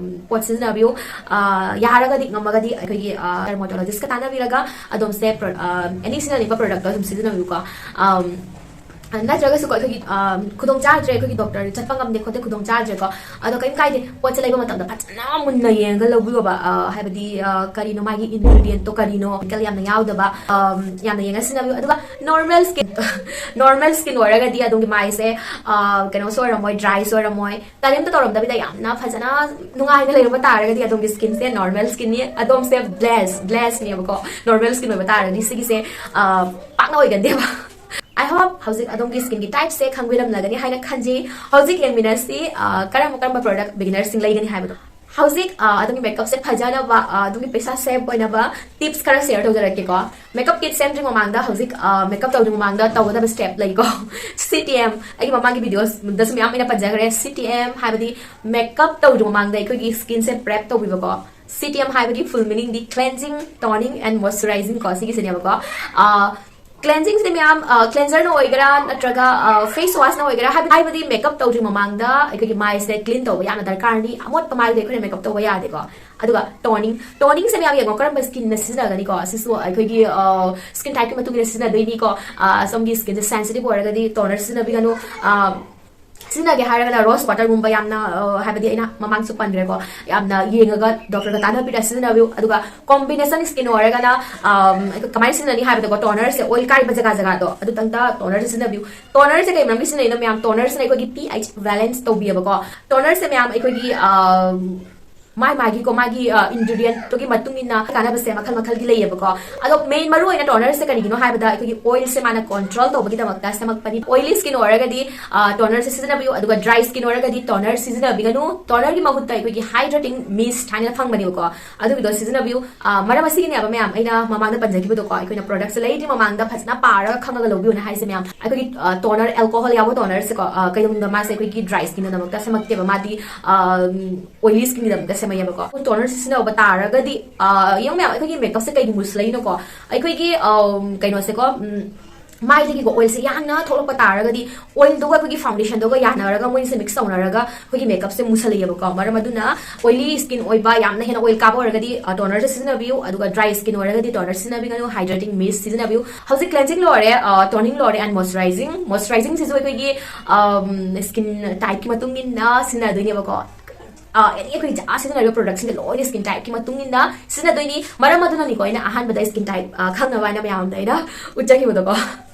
ꯄꯣꯠ ꯁꯤꯖꯤꯟꯅꯕꯤꯌꯨ꯫ ꯑ, ꯌꯥꯔꯒꯗꯤ, ꯉꯝꯃꯒꯗꯤ ꯑꯩꯈꯣꯏꯒꯤ ꯗꯔꯃꯣꯇꯣꯂꯣꯖꯤꯁꯀ ꯇꯥꯟꯅꯕꯤꯔꯒ ꯑꯗꯣꯝꯁꯦ ꯑꯦꯅꯤ ꯁꯤꯖꯤꯟꯅꯅꯤꯡꯕ ꯄ꯭ꯔꯣꯗꯛꯇꯣ ꯑꯗꯨꯝ ꯁꯤꯖꯤꯟꯅꯕꯤꯌꯨꯀꯣ꯫ ꯑꯝ, ꯅꯠꯇ꯭ꯔꯒꯁꯨꯀꯣ ꯑꯩꯈꯣꯏꯒꯤ, ꯑꯝ, ꯈꯨꯗꯣꯡ ꯆꯥꯗ꯭ꯔꯦ, ꯑꯩꯈꯣꯏꯒꯤ ꯗꯣꯛꯇꯔ ꯆꯠꯄ ꯉꯝꯗꯦ ꯈꯣꯠꯇꯦ, ꯈꯨꯗꯣꯡ ꯆꯥꯗ꯭ꯔꯦꯀꯣ, ꯑꯗꯣ ꯀꯩꯝ ꯀꯥꯏꯗꯦ꯫ ꯄꯣꯠꯁꯦ ꯂꯩꯕ ꯃꯇꯝꯗ ꯐꯖꯅ ꯃꯨꯟꯅ ꯌꯦꯡꯉꯒ ꯂꯧꯕꯤꯌꯣꯕ꯫ ꯑ, ꯍꯥꯏꯕꯗꯤ, ꯑ, ꯀꯔꯤꯅꯣ ꯃꯥꯒꯤ ꯏꯟꯒ꯭ꯔꯤꯗꯤꯌꯦꯟꯠꯇꯣ, ꯀꯔꯤꯅꯣ ꯀꯦꯃꯤꯀꯦꯜ ꯌꯥꯝꯅ ꯌꯥꯎꯗꯕ, ꯑꯝ, ꯌꯥꯝꯅ ꯌꯦꯡꯉ ꯁꯤꯖꯤꯟꯅꯕꯤꯌꯨ꯫ ꯑꯗꯨꯒ ꯅꯣꯔꯃꯦꯜ ꯁ꯭ꯀꯤꯟ, ꯅꯣꯔꯃꯦꯜ ꯁ꯭ꯀꯤꯟ ꯑꯣꯏꯔꯒꯗꯤ ꯑꯗꯣꯝꯒꯤ ꯃꯥꯏꯁꯦ, ꯑ, ꯀꯩꯅꯣꯁꯨ ꯑꯣꯏꯔꯝꯃꯣꯏ, ꯗ꯭ꯔꯥꯏꯁꯨ ꯑꯣꯏꯔꯝꯃꯣꯏ, ꯀꯔꯤꯝꯇ ꯇꯧꯔꯝꯗꯕꯤꯗ ꯌꯥꯝꯅ ꯐꯖꯅ ꯅꯨꯡꯉꯥꯏꯅ ꯂꯩꯔꯝꯕ ꯇꯥꯔꯒꯗꯤ ꯑꯗꯣꯝꯒꯤ ꯁ꯭ꯀꯤꯟꯁꯦ ꯅꯣꯔꯃꯦꯜ ꯁ꯭ꯀꯤꯟꯅꯤ, ꯑꯗꯣꯝꯁꯦ ꯕ꯭ꯂꯦꯁ, ꯕ꯭ꯂꯦꯁꯅꯦꯕꯀꯣ꯫ ꯅꯣꯔꯃꯦꯜ ꯁ꯭ꯀꯤꯟ ꯑꯣꯏꯕ ꯇꯥꯔꯒꯗꯤ ꯁꯤꯒꯤꯁꯦ, ꯑ, ꯄꯥꯛꯅ ꯑꯣꯏꯒꯟꯗꯦꯕ꯫ I hope ꯍꯧꯖꯤꯛ ꯑꯗꯣꯝꯒꯤ ꯁ꯭ꯀꯤꯟꯒꯤ ꯇꯥꯏꯞꯁꯦ ꯈꯪꯕꯤꯔꯝꯂꯒꯅꯤ ꯍꯥꯏꯅ ꯈꯟꯖꯩ꯫ ꯍꯧꯖꯤꯛ ꯌꯦꯡꯃꯤꯟꯅꯁꯤ, ꯑ, ꯀꯔꯝꯕ ꯀꯔꯝꯕ ꯄ꯭ꯔꯣꯗꯛ ꯕꯤꯒꯤꯅꯔꯁꯤꯡ ꯂꯩꯒꯅꯤ ꯍꯥꯏꯕꯗꯣ꯫ ꯍꯧꯖꯤꯛ, ꯑ, ꯑꯗꯣꯝꯒꯤ ꯃꯦꯀꯞꯁꯦ ꯐꯖꯅꯕ, ꯑ, ꯑꯗꯣꯝꯒꯤ ꯄꯩꯁꯥ ꯁꯦꯞ ꯑꯣꯏꯅꯕ ꯇꯤꯞꯁ ꯈꯔ ꯁꯤꯌꯔ ꯇꯧꯖꯔꯛꯀꯦꯀꯣ꯫ ꯃꯦꯀꯞ ꯀꯤꯠ ꯁꯦꯝꯗ꯭ꯔꯤ ꯃꯃꯥꯡꯗ, ꯍꯧꯖꯤꯛ, ꯑ, ꯃꯦꯀꯞ ꯇꯧꯗ꯭ꯔꯤ ꯃꯃꯥꯡꯗ ꯇꯧꯒꯗꯕ ꯁ꯭ꯇꯦꯞ ꯂꯩꯀꯣ꯫ ꯁꯤ ꯇꯤ ꯑꯦꯝ, ꯑꯩꯒꯤ ꯃꯃꯥꯡꯒꯤ ꯚꯤꯗꯤꯑꯣꯗꯁꯨ ꯃꯌꯥꯝ ꯑꯩꯅ ꯄꯟꯖꯈ꯭ꯔꯦ꯫ ꯁꯤ ꯇꯤ ꯑꯦꯝ ꯍꯥꯏꯕꯗꯤ ꯃꯦꯀꯞ ꯇꯧꯗ꯭ꯔꯤ ꯃꯃꯥꯡꯗ ꯑꯩꯈꯣꯏꯒꯤ ꯁ꯭ꯀꯤꯟꯁꯦ ꯄ꯭ꯔꯦꯞ ꯇꯧꯕꯤꯕꯀꯣ꯫ ꯁꯤ ꯇꯤ ꯑꯦꯝ ꯍꯥꯏꯕꯒꯤ ꯐꯨꯜ ꯃꯤꯅꯤꯡꯗꯤ cleansing, toning and moisturizing ꯀꯣ, ꯁꯤꯒꯤꯁꯤꯅꯦꯕꯀꯣ꯫ ꯑ, ꯀ꯭ꯂꯦꯟꯖꯤꯡꯁꯤꯗꯤ ꯃꯌꯥꯝ, ꯑ, ꯀ꯭ꯂꯦꯟꯖꯔꯅ ꯑꯣꯏꯒꯦꯔꯥ ꯅꯠꯇ꯭ꯔꯒ, ꯑ, ꯐꯦꯁ ꯋꯥꯁꯅ ꯑꯣꯏꯒꯦꯔꯥ, ꯍꯥꯏꯕꯗꯤ, ꯍꯥꯏꯕꯗꯤ ꯃꯦꯀꯞ ꯇꯧꯗ꯭ꯔꯤ ꯃꯃꯥꯡꯗ ꯑꯩꯈꯣꯏꯒꯤ ꯃꯥꯏꯁꯦ ꯀ꯭ꯂꯤꯟ ꯇꯧꯕ ꯌꯥꯝꯅ ꯗꯔꯀꯥꯔꯅꯤ꯫ ꯑꯃꯣꯠꯄ ꯃꯥꯏꯗ ꯑꯩꯈꯣꯏꯅ ꯃꯦꯀꯞ ꯇꯧꯕ ꯌꯥꯗꯦꯀꯣ꯫ ꯑꯗꯨꯒ ꯇꯣꯅꯤꯡ, ꯇꯣꯅꯤꯡꯁꯦ ꯃꯌꯥꯝ ꯌꯦꯡꯉꯣ, ꯀꯔꯝꯕ ꯁ꯭ꯀꯤꯟꯅ ꯁꯤꯖꯤꯟꯅꯒꯅꯤꯀꯣ? ꯁꯤꯁꯨ ꯑꯩꯈꯣꯏꯒꯤ, ꯑ, ꯁ꯭ꯀꯤꯟ ꯇꯥꯏꯞꯀꯤ ꯃꯇꯨꯡ ꯏꯟꯅ ꯁꯤꯖꯤꯟꯅꯗꯣꯏꯅꯤꯀꯣ꯫ ꯑ, ꯁꯣꯝꯒꯤ ꯁ꯭ꯀꯤꯟꯁꯦ ꯁꯦꯟꯁꯤꯇꯤꯚ ꯑꯣꯏꯔꯒꯗꯤ ꯇꯣꯅꯔ ꯁꯤꯖꯤꯟꯅꯕꯤꯒꯅꯨ꯫ ꯑ, ꯁꯤꯖꯤꯟꯅꯒꯦ ꯍꯥꯏꯔꯒꯅ ꯔꯣꯁ ꯋꯥꯇꯔꯒꯨꯝꯕ ꯌꯥꯝꯅ, ꯑ, ꯍꯥꯏꯕꯗꯤ ꯑꯩꯅ ꯃꯃꯥꯡꯁꯨ ꯄꯟꯈ꯭ꯔꯦꯀꯣ, ꯌꯥꯝꯅ ꯌꯦꯡꯉꯒ ꯗꯣꯛꯇꯔꯒ ꯇꯥꯟꯅꯕꯤꯔ ꯁꯤꯖꯤꯟꯅꯕꯤꯌꯨ꯫ ꯑꯗꯨꯒ ꯀꯣꯝꯕꯤꯅꯦꯁꯟ ꯁ꯭ꯀꯤꯟ ꯑꯣꯏꯔꯒꯅ, ꯑꯝ, ꯀꯃꯥꯏꯅ ꯁꯤꯖꯤꯟꯅꯅꯤ ꯍꯥꯏꯕꯗꯀꯣ, ꯇꯣꯅꯔꯁꯦ ꯑꯣꯏꯜ ꯀꯥꯏꯕ ꯖꯒꯥ ꯖꯒꯥꯗꯣ ꯑꯗꯨꯇꯪꯗ ꯇꯣꯅꯔꯁꯦ ꯁꯤꯖꯤꯟꯅꯕꯤꯌꯨ꯫ ꯇꯣꯅꯔꯁꯦ ꯀꯩ ꯃꯔꯝꯒꯤ ꯁꯤꯖꯤꯟꯅꯩꯅꯣ ꯃꯌꯥꯝ? ꯇꯣꯅꯔꯁꯤꯅ ꯑꯩꯈꯣꯏꯒꯤ ꯄꯤ ꯑꯩꯆ ꯕꯦꯂꯦꯟꯁ ꯇꯧꯕꯤꯌꯦꯕꯀꯣ꯫ ꯇꯣꯅꯔꯁꯦ ꯃꯌꯥꯝ ꯑꯩꯈꯣꯏꯒꯤ, ꯑꯝ, ꯃꯥꯏ ꯃꯥꯒꯤꯀꯣ, ꯃꯥꯒꯤ, ꯑ, ꯏꯟꯒ꯭ꯔꯤꯗꯤꯌꯦꯟꯠꯇꯨꯒꯤ ꯃꯇꯨꯡ ꯏꯟꯅ ꯀꯥꯟꯅꯕꯁꯦ ꯃꯈꯜ ꯃꯈꯜꯒꯤ ꯂꯩꯌꯦꯕꯀꯣ꯫ ꯑꯗꯣ ꯃꯦꯟ ꯃꯔꯨ ꯑꯣꯏꯅ ꯇꯣꯅꯔꯁꯦ ꯀꯔꯤꯒꯤꯅꯣ ꯍꯥꯏꯕꯗ ꯑꯩꯈꯣꯏꯒꯤ ꯑꯣꯏꯜꯁꯦ ꯃꯥꯅ ꯀꯣꯟꯇ꯭ꯔꯣꯜ ꯇꯧꯕꯒꯤꯗꯃꯛꯇ ꯁꯦꯝꯃꯛꯄꯅꯤ꯫ ꯑꯣꯏꯂꯤ ꯁ꯭ꯀꯤꯟ ꯑꯣꯏꯔꯒꯗꯤ, ꯑ, ꯇꯣꯅꯔꯁꯦ ꯁꯤꯖꯤꯟꯅꯕꯤꯌꯨ, ꯑꯗꯨꯒ ꯗ꯭ꯔꯥꯏ ꯁ꯭ꯀꯤꯟ ꯑꯣꯏꯔꯒꯗꯤ ꯇꯣꯅꯔ ꯁꯤꯖꯤꯟꯅꯕꯤꯒꯅꯨ꯫ ꯇꯣꯅꯔꯒꯤ ꯃꯍꯨꯠꯇ ꯑꯩꯈꯣꯏꯒꯤ ꯍꯥꯏꯗ꯭ꯔꯦꯇꯤꯡ ꯃꯤꯁꯠ ꯍꯥꯏꯅ ꯐꯪꯕꯅꯦꯕꯀꯣ, ꯑꯗꯨꯒꯤꯗꯣ ꯁꯤꯖꯤꯟꯅꯕꯤꯌꯨ꯫ ꯑ, ꯃꯔꯝ ꯑꯁꯤꯒꯤꯅꯦꯕ ꯃꯌꯥꯝ ꯑꯩꯅ ꯃꯃꯥꯡꯗ ꯄꯟꯖꯈꯤꯕꯗꯣꯀꯣ, ꯑꯩꯈꯣꯏꯅ ꯄ꯭ꯔꯣꯗꯛꯁꯦ ꯂꯩꯗ꯭ꯔꯤ ꯃꯃꯥꯡꯗ ꯐꯖꯅ ꯄꯥꯔꯒ ꯈꯪꯉꯒ ꯂꯧꯕꯤꯌꯨꯅ ꯍꯥꯏꯁꯦ ꯃꯌꯥꯝ꯫ ꯑꯩꯈꯣꯏꯒꯤ, ꯑ, ꯇꯣꯅꯔ, ꯑꯦꯜꯀꯣꯍꯣꯜ ꯌꯥꯎꯕ ꯇꯣꯅꯔꯁꯦꯀꯣ, ꯑ, ꯀꯩꯗꯧꯅꯨꯡꯗ ꯃꯥꯁꯦ ꯑꯩꯈꯣꯏꯒꯤ ꯗ꯭ꯔꯥꯏ ꯁ꯭ꯀꯤꯟꯒꯤꯗꯃꯛꯇ ꯁꯦꯝꯃꯛꯇꯦꯕ, ꯃꯥꯗꯤ, ꯑ, ꯑꯣꯏꯂꯤ ꯁ꯭ꯀꯤꯟꯒꯤꯗꯃꯛꯇ ꯁꯦꯝꯃꯛꯑꯦꯕꯀꯣ꯫ ꯇꯣꯅꯔ ꯁꯤꯖꯤꯟꯅꯕ ꯇꯥꯔꯒꯗꯤ, ꯑ, ꯌꯦꯡꯉꯨ ꯃꯌꯥꯝ, ꯑꯩꯈꯣꯏꯒꯤ ꯃꯦꯀꯞꯁꯦ ꯀꯩꯒꯤ ꯃꯨꯁꯤꯜꯂꯛꯏꯅꯣꯀꯣ? ꯑꯩꯈꯣꯏꯒꯤ, ꯑ, ꯀꯩꯅꯣꯁꯦꯀꯣ, ꯎꯝ, ꯃꯥꯏꯗꯒꯤꯀꯣ ꯑꯣꯏꯜꯁꯦ ꯌꯥꯝꯅ ꯊꯣꯛꯂꯛꯄ ꯇꯥꯔꯒꯗꯤ, ꯑꯣꯏꯜꯗꯨꯒ ꯑꯩꯈꯣꯏꯒꯤ ꯐꯥꯎꯟꯗꯦꯁꯟꯗꯨꯒ ꯌꯥꯅꯔꯒ, ꯃꯣꯏꯁꯦ ꯃꯤꯛꯁ ꯇꯧꯅꯔꯒ ꯑꯩꯈꯣꯏꯒꯤ ꯃꯦꯀꯞꯁꯦ ꯃꯨꯁꯜꯂꯛꯑꯦꯕꯀꯣ꯫ ꯃꯔꯝ ꯑꯗꯨꯅ ꯑꯣꯏꯂꯤ ꯁ꯭ꯀꯤꯟ ꯑꯣꯏꯕ, ꯌꯥꯝꯅ ꯍꯦꯟꯅ ꯑꯣꯏꯜ ꯀꯥꯕ ꯑꯣꯏꯔꯒꯗꯤ ꯇꯣꯅꯔꯁꯦ ꯁꯤꯖꯤꯟꯅꯕꯤꯌꯨ, ꯑꯗꯨꯒ ꯗ꯭ꯔꯥꯏ ꯁ꯭ꯀꯤꯟ ꯑꯣꯏꯔꯒꯗꯤ ꯇꯣꯅꯔ ꯁꯤꯖꯤꯟꯅꯕꯤꯒꯅꯨ, ꯍꯥꯏꯗ꯭ꯔꯦꯇꯤꯡ ꯃꯤꯁ ꯁꯤꯖꯤꯟꯅꯕꯤꯌꯨ꯫ ꯍꯧꯖꯤꯛ ꯀ꯭ꯂꯦꯟꯖꯤꯡ ꯂꯣꯏꯔꯦ, ꯇꯣꯅꯤꯡ ꯂꯣꯏꯔꯦ, ꯑꯦꯟ ꯃꯣꯏꯁꯆꯔꯥꯏꯖꯤꯡ꯫ ꯃꯣꯏꯁꯆꯔꯥꯏꯖꯤꯡꯁꯤꯁꯨ ꯑꯩꯈꯣꯏꯒꯤ ꯁ꯭ꯀꯤꯟ ꯇꯥꯏꯞꯀꯤ ꯃꯇꯨꯡ ꯏꯟꯅ ꯁꯤꯖꯤꯟꯅꯗꯣꯏꯅꯦꯕꯀꯣ꯫ ꯑꯦꯅꯤ ꯑꯩꯈꯣꯏ ꯖꯥ ꯁꯤꯖꯤꯟꯅꯔꯤꯕ ꯄ꯭ꯔꯣꯗꯛꯁꯤꯡꯁꯦ ꯂꯣꯏꯅ ꯁ꯭ꯀꯤꯟ ꯇꯥꯏꯞꯀꯤ ꯃꯇꯨꯡ ꯏꯟꯅ ꯁꯤꯖꯤꯟꯅꯗꯣꯏꯅꯤ꯫ ꯃꯔꯝ ꯑꯗꯨꯅꯅꯤꯀꯣ ꯑꯩꯅ ꯑꯍꯥꯟꯕꯗ ꯁ꯭ꯀꯤꯟ ꯇꯥꯏꯞ ꯈꯪꯅꯕ ꯍꯥꯏꯅ ꯃꯌꯥꯝꯗ ꯑꯩꯅ ꯎꯠꯆꯈꯤꯕꯗꯣꯀꯣ꯫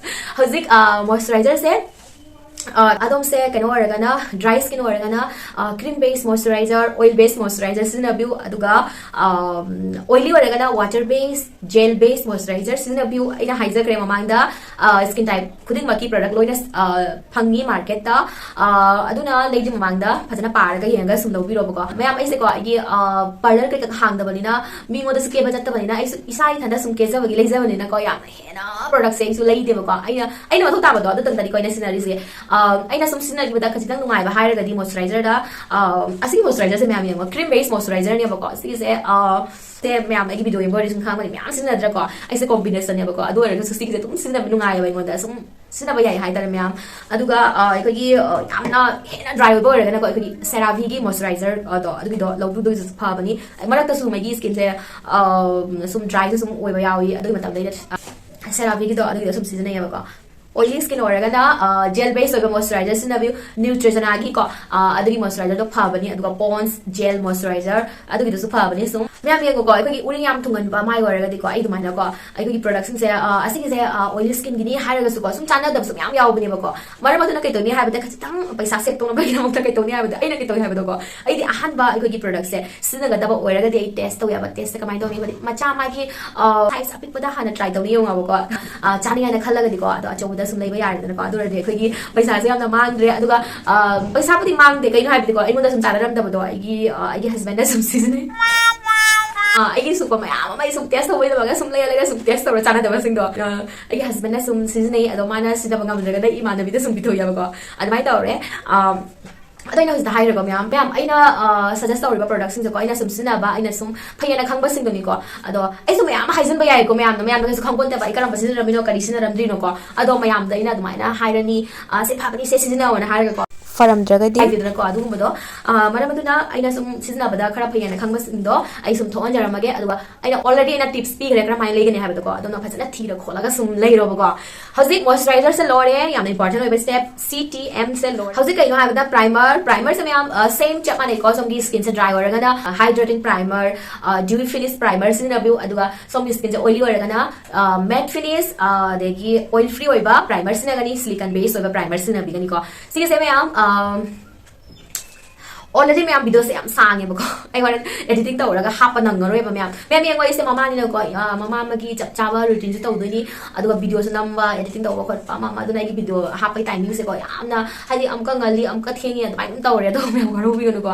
ꯍꯧꯖꯤꯛ ꯃꯣꯏꯁꯆꯔꯥꯏꯖꯔꯁꯦ ꯑꯗꯣꯝꯁꯦ ꯀꯩꯅꯣ ꯑꯣꯏꯔꯒꯅ, ꯗ꯭ꯔꯥꯏ ꯁ꯭ꯀꯤꯟ ꯑꯣꯏꯔꯒꯅ ꯀ꯭ꯔꯤꯝ ꯕꯦꯁ ꯃꯣꯏꯁꯆꯔꯥꯏꯖꯔ, ꯑꯣꯏꯜ ꯕꯦꯁ ꯃꯣꯏꯁꯆꯔꯥꯏꯖꯔ ꯁꯤꯖꯤꯟꯅꯕꯤꯌꯨ꯫ ꯑꯗꯨꯒ ꯑꯣꯏꯂꯤ ꯑꯣꯏꯔꯒꯅ ꯋꯥꯇꯔ ꯕꯦꯁ, ꯖꯦꯜ ꯕꯦꯁ ꯃꯣꯏꯁꯆꯔꯥꯏꯖꯔ ꯁꯤꯖꯤꯟꯅꯕꯤꯌꯨ꯫ ꯑꯩꯅ ꯍꯥꯏꯖꯈ꯭ꯔꯦ ꯃꯃꯥꯡꯗ, ꯁ꯭ꯀꯤꯟ ꯇꯥꯏꯞ ꯈꯨꯗꯤꯡꯃꯛꯀꯤ ꯄ꯭ꯔꯗꯛ ꯂꯣꯏꯅ ꯐꯪꯉꯤ ꯃꯥꯔꯀꯦꯠꯇ꯫ ꯑꯗꯨꯅ ꯂꯩꯗ꯭ꯔꯤ ꯃꯃꯥꯡꯗ ꯐꯖꯅ ꯄꯥꯔꯒ ꯌꯦꯡꯉꯒ ꯁꯨꯝ ꯂꯧꯕꯤꯔꯣꯕꯀꯣ꯫ ꯃꯌꯥꯝ, ꯑꯩꯁꯦꯀꯣ ꯑꯩꯒꯤ ꯄꯥꯔꯂꯔ ꯀꯩꯀꯥ ꯍꯥꯡꯗꯕꯅꯤꯅ, ꯃꯤꯉꯣꯟꯗꯁꯨ ꯀꯦꯕ ꯆꯠꯇꯕꯅꯤꯅ, ꯑꯩꯁꯨ ꯏꯁꯥ ꯏꯊꯟꯇ ꯁꯨꯝ ꯀꯦꯖꯕꯒꯤ ꯂꯩꯖꯕꯅꯤꯅꯀꯣ, ꯌꯥꯝꯅ ꯍꯦꯟꯅ ꯄ꯭ꯔꯗꯛꯁꯦ ꯑꯩꯁꯨ ꯂꯩꯗꯦꯕꯀꯣ꯫ ꯑꯩꯅ ꯑꯩꯅ ꯃꯊꯧ ꯇꯥꯕꯗꯣ ꯑꯗꯨꯇꯪꯗꯅꯤꯀꯣ ꯑꯩꯅ ꯁꯤꯖꯤꯟꯅꯔꯤꯁꯦ꯫ ꯑꯩꯅ ꯁꯨꯝ ꯁꯤꯖꯤꯟꯅꯈꯤꯕꯗ ꯈꯖꯤꯛꯇꯪ ꯅꯨꯡꯉꯥꯏꯕ ꯍꯥꯏꯔꯒꯗꯤ ꯃꯣꯏꯁꯆꯔꯥꯏꯖꯔꯗ, ꯑꯁꯤꯒꯤ ꯃꯣꯏꯁꯆꯔꯥꯏꯖꯔꯁꯦ ꯃꯌꯥꯝ ꯌꯦꯡꯉꯣ, ꯀ꯭ꯔꯤꯝ ꯕꯦꯁ ꯃꯣꯏꯁꯆꯔꯥꯏꯖꯔꯅꯦꯕꯀꯣ꯫ ꯁꯤꯒꯤꯁꯦ ꯁꯦ ꯃꯌꯥꯝ ꯑꯩꯒꯤ ꯚꯤꯗꯤꯑꯣ ꯌꯦꯡꯕ ꯑꯣꯏꯔꯗꯤ ꯁꯨꯝ ꯈꯪꯉꯝꯒꯅꯤ, ꯃꯌꯥꯝ ꯁꯤꯖꯤꯟꯅꯗ꯭ꯔꯦꯀꯣ꯫ ꯑꯩꯁꯦ ꯀꯣꯝꯕꯤꯅꯦꯁꯟꯅꯦꯕꯀꯣ, ꯑꯗꯨ ꯑꯣꯏꯔꯒꯁꯨ ꯁꯤꯒꯤꯁꯦ ꯑꯗꯨꯝ ꯁꯤꯖꯤꯟꯅꯕ ꯅꯨꯡꯉꯥꯏꯌꯦꯕ ꯑꯩꯉꯣꯟꯗ꯫ ꯁꯨꯝ ꯁꯤꯖꯤꯟꯅꯕ ꯌꯥꯏ ꯍꯥꯏꯇꯥꯔꯦ ꯃꯌꯥꯝ꯫ ꯑꯗꯨꯒ ꯑꯩꯈꯣꯏꯒꯤ ꯌꯥꯝꯅ ꯍꯦꯟꯅ ꯗ꯭ꯔꯥꯏ ꯑꯣꯏꯕ ꯑꯣꯏꯔꯒꯅꯀꯣ, ꯑꯩꯈꯣꯏꯒꯤ ꯁꯦꯔꯥꯚꯤꯒꯤ ꯃꯣꯏꯁꯆꯔꯥꯏꯖꯔꯗꯣ ꯑꯗꯨꯒꯤꯗꯣ ꯂꯧꯕꯤꯕꯒꯤꯁꯨ ꯐꯕꯅꯤ꯫ ꯃꯔꯛꯇꯁꯨ ꯃꯩꯒꯤ ꯁ꯭ꯀꯤꯟꯁꯦ ꯁꯨꯝ ꯗ꯭ꯔꯥꯏꯁꯨ ꯁꯨꯝ ꯑꯣꯏꯕ ꯌꯥꯎꯏ꯫ ꯑꯗꯨꯒꯤ ꯃꯇꯝꯗ ꯑꯩꯅ ꯁꯦꯔꯥꯚꯤꯒꯤꯗꯣ ꯑꯗꯨꯒꯤꯗꯣ ꯁꯨꯝ ꯁꯤꯖꯤꯟꯅꯩꯌꯦꯕꯀꯣ꯫ ꯑꯣꯏꯂꯤ ꯁ꯭ꯀꯤꯟ ꯑꯣꯏꯔꯒꯅ ꯖꯦꯜ ꯕꯦꯁ ꯑꯣꯏꯕ ꯃꯣꯏꯁꯆꯔꯥꯏꯖꯔ ꯁꯤꯖꯤꯟꯅꯕꯤꯌꯨ꯫ ꯅ꯭ꯌꯨꯇ꯭ꯔꯦꯖꯅꯥꯒꯤꯀꯣ ꯑꯗꯨꯒꯤ ꯃꯣꯏꯁꯆꯔꯥꯏꯖꯔꯗꯣ ꯐꯕꯅꯤ꯫ ꯑꯗꯨꯒ ꯄꯣꯟꯁ ꯖꯦꯜ ꯃꯣꯏꯁꯆꯔꯥꯏꯖꯔ, ꯑꯗꯨꯒꯤꯗꯨꯁꯨ ꯐꯕꯅꯤ꯫ ꯁꯨꯝ ꯃꯌꯥꯝ ꯌꯦꯡꯉꯨꯀꯣ, ꯑꯩꯈꯣꯏꯒꯤ ꯎꯔꯤꯡ ꯌꯥꯝ ꯊꯨꯡꯒꯟꯕ ꯃꯥꯏ ꯑꯣꯏꯔꯒꯗꯤꯀꯣ, ꯑꯩ ꯑꯗꯨꯃꯥꯏꯅꯀꯣ ꯑꯩꯈꯣꯏꯒꯤ ꯄ꯭ꯔꯗꯛꯁꯤꯡꯁꯦ, ꯑꯁꯤꯒꯤꯁꯦ ꯑꯣꯏꯂꯤ ꯁ꯭ꯀꯤꯟꯒꯤꯅꯤ ꯍꯥꯏꯔꯒꯁꯨꯀꯣ, ꯁꯨꯝ ꯆꯥꯟꯅꯗꯕꯁꯨ ꯃꯌꯥꯝ ꯌꯥꯎꯕꯅꯦꯕꯀꯣ꯫ ꯃꯔꯝ ꯑꯗꯨꯅ ꯀꯩꯗꯧꯅꯤ ꯍꯥꯏꯕꯗ, ꯈꯤꯇꯪ ꯄꯩꯁꯥ ꯁꯦꯞ ꯇꯧꯅꯕꯒꯤꯗꯃꯛꯇ ꯀꯩꯗꯧꯅꯤ ꯍꯥꯏꯕꯗ, ꯑꯩꯅ ꯀꯩꯗꯧꯅꯤ ꯍꯥꯏꯕꯗꯀꯣ, ꯑꯩꯗꯤ ꯑꯍꯥꯟꯕ ꯑꯩꯈꯣꯏꯒꯤ ꯄ꯭ꯔꯗꯛꯁꯦ ꯁꯤꯖꯤꯟꯅꯒꯗꯕ ꯑꯣꯏꯔꯒꯗꯤ ꯑꯩ ꯇꯦꯁ ꯇꯧꯋꯦꯕ꯫ ꯇꯦꯁꯁꯦ ꯀꯃꯥꯏꯅ ꯇꯧꯅꯤ ꯍꯥꯏꯕꯗꯤ, ꯃꯆꯥ ꯃꯥꯒꯤ ꯁꯥꯏꯖ ꯑꯄꯤꯛꯄꯗ ꯍꯥꯟꯅ ꯇ꯭ꯔꯥꯏ ꯇꯧꯅꯤ ꯌꯦꯡꯉꯣꯕꯀꯣ꯫ ꯆꯥꯅꯤꯡꯉꯥꯏꯅ ꯈꯜꯂꯒꯗꯤꯀꯣ, ꯑꯗꯣ ꯑꯆꯧꯕꯗ ꯁꯨꯝ ꯂꯩꯕ ꯌꯥꯔꯦꯗꯅꯀꯣ꯫ ꯑꯗꯨ ꯑꯣꯏꯔꯗꯤ ꯑꯩꯈꯣꯏꯒꯤ ꯄꯩꯁꯥꯁꯦ ꯌꯥꯝꯅ ꯃꯥꯡꯗ꯭ꯔꯦ꯫ ꯑꯗꯨꯒ ꯄꯩꯁꯥꯕꯨꯗꯤ ꯃꯥꯡꯗꯦ, ꯀꯩꯅꯣ ꯍꯥꯏꯕꯗꯤꯀꯣ, ꯑꯩꯉꯣꯟꯗ ꯁꯨꯝ ꯆꯥꯟꯅꯔꯝꯗꯕꯗꯣ ꯑꯩꯒꯤ ꯑꯩꯒꯤ ꯍꯁꯕꯦꯟꯅ ꯁꯨꯝ ꯁꯤꯖꯤꯟꯅꯩ꯫ ꯑꯩꯒꯤ ꯁꯨꯀꯣ ꯃꯌꯥꯝ ꯑꯃ ꯑꯩ ꯁꯨꯝ ꯇꯦꯁ ꯇꯧꯕꯩꯗꯃꯛꯇ ꯁꯨꯝ ꯂꯩꯔ ꯂꯩꯔ ꯁꯨꯝ ꯇꯦꯁ ꯇꯧꯔ ꯆꯥꯟꯅꯗꯕꯁꯤꯡꯗꯣ ꯑꯩꯒꯤ ꯍꯁꯕꯦꯟꯅ ꯁꯨꯝ ꯁꯤꯖꯤꯟꯅꯩ꯫ ꯑꯗꯣ ꯃꯥꯅ ꯁꯤꯖꯤꯟꯅꯕ ꯉꯝꯗ꯭ꯔꯒꯅ ꯏꯃꯥꯟꯅꯕꯤꯗ ꯁꯨꯝ ꯄꯤꯊꯣꯛꯑꯦꯕꯀꯣ꯫ ꯑꯗꯨꯃꯥꯏꯅ ꯇꯧꯔꯦ꯫ ꯑꯗꯣ ꯑꯩꯅ ꯍꯧꯖꯤꯛꯇ ꯍꯥꯏꯈ꯭ꯔꯦꯀꯣ ꯃꯌꯥꯝ, ꯃꯌꯥꯝ ꯑꯩꯅ ꯁꯖꯦꯁ ꯇꯧꯔꯤꯕ ꯄ꯭ꯔꯗꯛꯁꯤꯡꯁꯦꯀꯣ, ꯑꯩꯅ ꯁꯨꯝ ꯁꯤꯖꯤꯟꯅꯕ, ꯑꯩꯅ ꯁꯨꯝ ꯐꯩꯌꯦꯅ ꯈꯪꯕꯁꯤꯡꯗꯨꯅꯤꯀꯣ꯫ ꯑꯗꯣ ꯑꯩꯁꯨ ꯃꯌꯥꯝ ꯑꯃ ꯍꯥꯏꯖꯤꯟꯕ ꯌꯥꯏꯀꯣ ꯃꯌꯥꯝꯅ, ꯃꯌꯥꯝꯅ ꯀꯩꯁꯨ ꯈꯪꯄꯣꯟꯇꯦꯕ ꯑꯩ ꯀꯔꯝꯕ ꯁꯤꯖꯤꯟꯅꯔꯝꯃꯤꯅꯣ, ꯀꯔꯤ ꯁꯤꯖꯤꯟꯅꯔꯝꯗ꯭ꯔꯤꯅꯣꯀꯣ꯫ ꯑꯗꯣ ꯃꯌꯥꯝꯗ ꯑꯩꯅ ꯑꯗꯨꯃꯥꯏꯅ ꯍꯥꯏꯔꯅꯤ, "ꯑ, ꯁꯤ ꯐꯕꯅꯤ, ꯁꯦ ꯁꯤꯖꯤꯟꯅꯧꯅ" ꯍꯥꯏꯔꯒꯀꯣ꯫ ꯐꯔꯝꯗ꯭ꯔꯒꯗꯤ ꯍꯥꯏꯗꯦꯗꯅꯀꯣ ꯑꯗꯨꯒꯨꯝꯕꯗꯣ꯫ ꯑ, ꯃꯔꯝ ꯑꯗꯨꯅ ꯑꯩꯅ ꯁꯨꯝ ꯁꯤꯖꯤꯟꯅꯕꯗ ꯈꯔ ꯐꯩꯌꯦꯅ ꯈꯪꯕꯁꯤꯡꯗꯣ ꯑꯩ ꯁꯨꯝ ꯊꯣꯛꯍꯟꯖꯔꯝꯃꯒꯦ꯫ ꯑꯗꯨꯒ ꯑꯩꯅ already ꯑꯩꯅ ꯇꯤꯞꯁ ꯄꯤꯈ꯭ꯔꯦ ꯀꯔꯝꯍꯥꯏꯅ ꯂꯩꯒꯅꯤ ꯍꯥꯏꯕꯗꯣꯀꯣ, ꯑꯗꯣꯝꯅ ꯐꯖꯅ ꯊꯤꯔ ꯈꯣꯠꯂꯒ ꯁꯨꯝ ꯂꯩꯔꯣꯕꯀꯣ꯫ ꯍꯧꯖꯤꯛ ꯃꯣꯏꯆꯔꯥꯏꯖꯔꯁꯦ ꯂꯣꯏꯔꯦ, ꯌꯥꯝꯅ ꯏꯝꯄꯣꯔꯇꯦꯟ ꯑꯣꯏꯕ ꯁ꯭ꯇꯦꯞ ꯁꯤ ꯇꯤ ꯑꯦꯝꯁꯦ ꯂꯣꯏꯔꯦ꯫ ꯍꯧꯖꯤꯛ ꯀꯩꯅꯣ ꯍꯥꯏꯕꯗ ꯄ꯭ꯔꯥꯏꯃꯔ, ꯄ꯭ꯔꯥꯏꯃꯔꯁꯦ ꯃꯌꯥꯝ ꯁꯦꯝ ꯆꯞ ꯃꯥꯟꯅꯩꯀꯣ꯫ ꯁꯣꯝꯒꯤ ꯁ꯭ꯀꯤꯟꯁꯦ ꯗ꯭ꯔꯥꯏ ꯑꯣꯏꯔꯒꯅ ꯍꯥꯏꯗ꯭ꯔꯦꯇꯤꯡ ꯄ꯭ꯔꯥꯏꯃꯔ, ꯗ꯭ꯌꯨꯏ ꯐꯤꯅꯤꯁ ꯄ꯭ꯔꯥꯏꯃꯔ ꯁꯤꯖꯤꯟꯅꯕꯤꯌꯨ꯫ ꯑꯗꯨꯒ ꯁꯣꯝꯒꯤ ꯁ꯭ꯀꯤꯟꯁꯦ ꯑꯣꯏꯂꯤ ꯑꯣꯏꯔꯒꯅ ꯃꯦꯠ ꯐꯤꯅꯤꯁ, ꯑꯗꯒꯤ ꯑꯣꯏꯜ ꯐ꯭ꯔꯤ ꯑꯣꯏꯕ ꯄ꯭ꯔꯥꯏꯃꯔ ꯁꯤꯖꯤꯟꯅꯒꯅꯤ, ꯁꯤꯂꯤꯀꯟ ꯕꯦꯁ ꯑꯣꯏꯕ ꯄ꯭ꯔꯥꯏꯃꯔ ꯁꯤꯖꯤꯟꯅꯕꯤꯒꯅꯤꯀꯣ꯫ ꯁꯤꯒꯤꯁꯦ ꯃꯌꯥꯝ ꯑ, already ꯃꯌꯥꯝ ꯚꯤꯗꯤꯑꯣꯁꯦ ꯌꯥꯝ ꯁꯥꯡꯉꯦꯕꯀꯣ꯫ ꯑꯩ ꯍꯣꯔꯦꯟ ꯑꯦꯗꯤꯇꯤꯡ ꯇꯧꯔꯒ ꯍꯥꯞꯄ ꯅꯪꯉꯔꯣꯏꯕ ꯃꯌꯥꯝ꯫ ꯃꯌꯥꯝ ꯌꯦꯡꯉꯣ, ꯑꯩꯁꯦ ꯃꯃꯥꯅꯤꯅꯀꯣ, ꯑ, ꯃꯃꯥ ꯑꯃꯒꯤ ꯆꯞ ꯆꯥꯕ ꯔꯨꯇꯤꯟꯁꯨ ꯇꯧꯗꯣꯏꯅꯤ, ꯑꯗꯨꯒ ꯚꯤꯗꯤꯑꯣꯁꯨ ꯅꯝꯕ, ꯑꯦꯗꯤꯇꯤꯡ ꯇꯧꯕ ꯈꯣꯠꯄ ꯑꯃ ꯑꯃ꯫ ꯑꯗꯨꯅ ꯑꯩꯒꯤ ꯚꯤꯗꯤꯑꯣ ꯍꯥꯞꯄꯒꯤ ꯇꯥꯏꯃꯤꯡꯁꯦꯀꯣ ꯌꯥꯝꯅ, ꯍꯥꯏꯗꯤ, ꯑꯃꯨꯛꯀ ꯉꯜꯂꯤ, ꯑꯃꯨꯛꯀ ꯊꯦꯡꯉꯤ, ꯑꯗꯨꯃꯥꯏꯅ ꯑꯗꯨꯝ ꯇꯧꯔꯦ꯫ ꯑꯗꯣ ꯃꯌꯥꯝ ꯋꯥꯔꯧꯕꯤꯒꯅꯨꯀꯣ꯫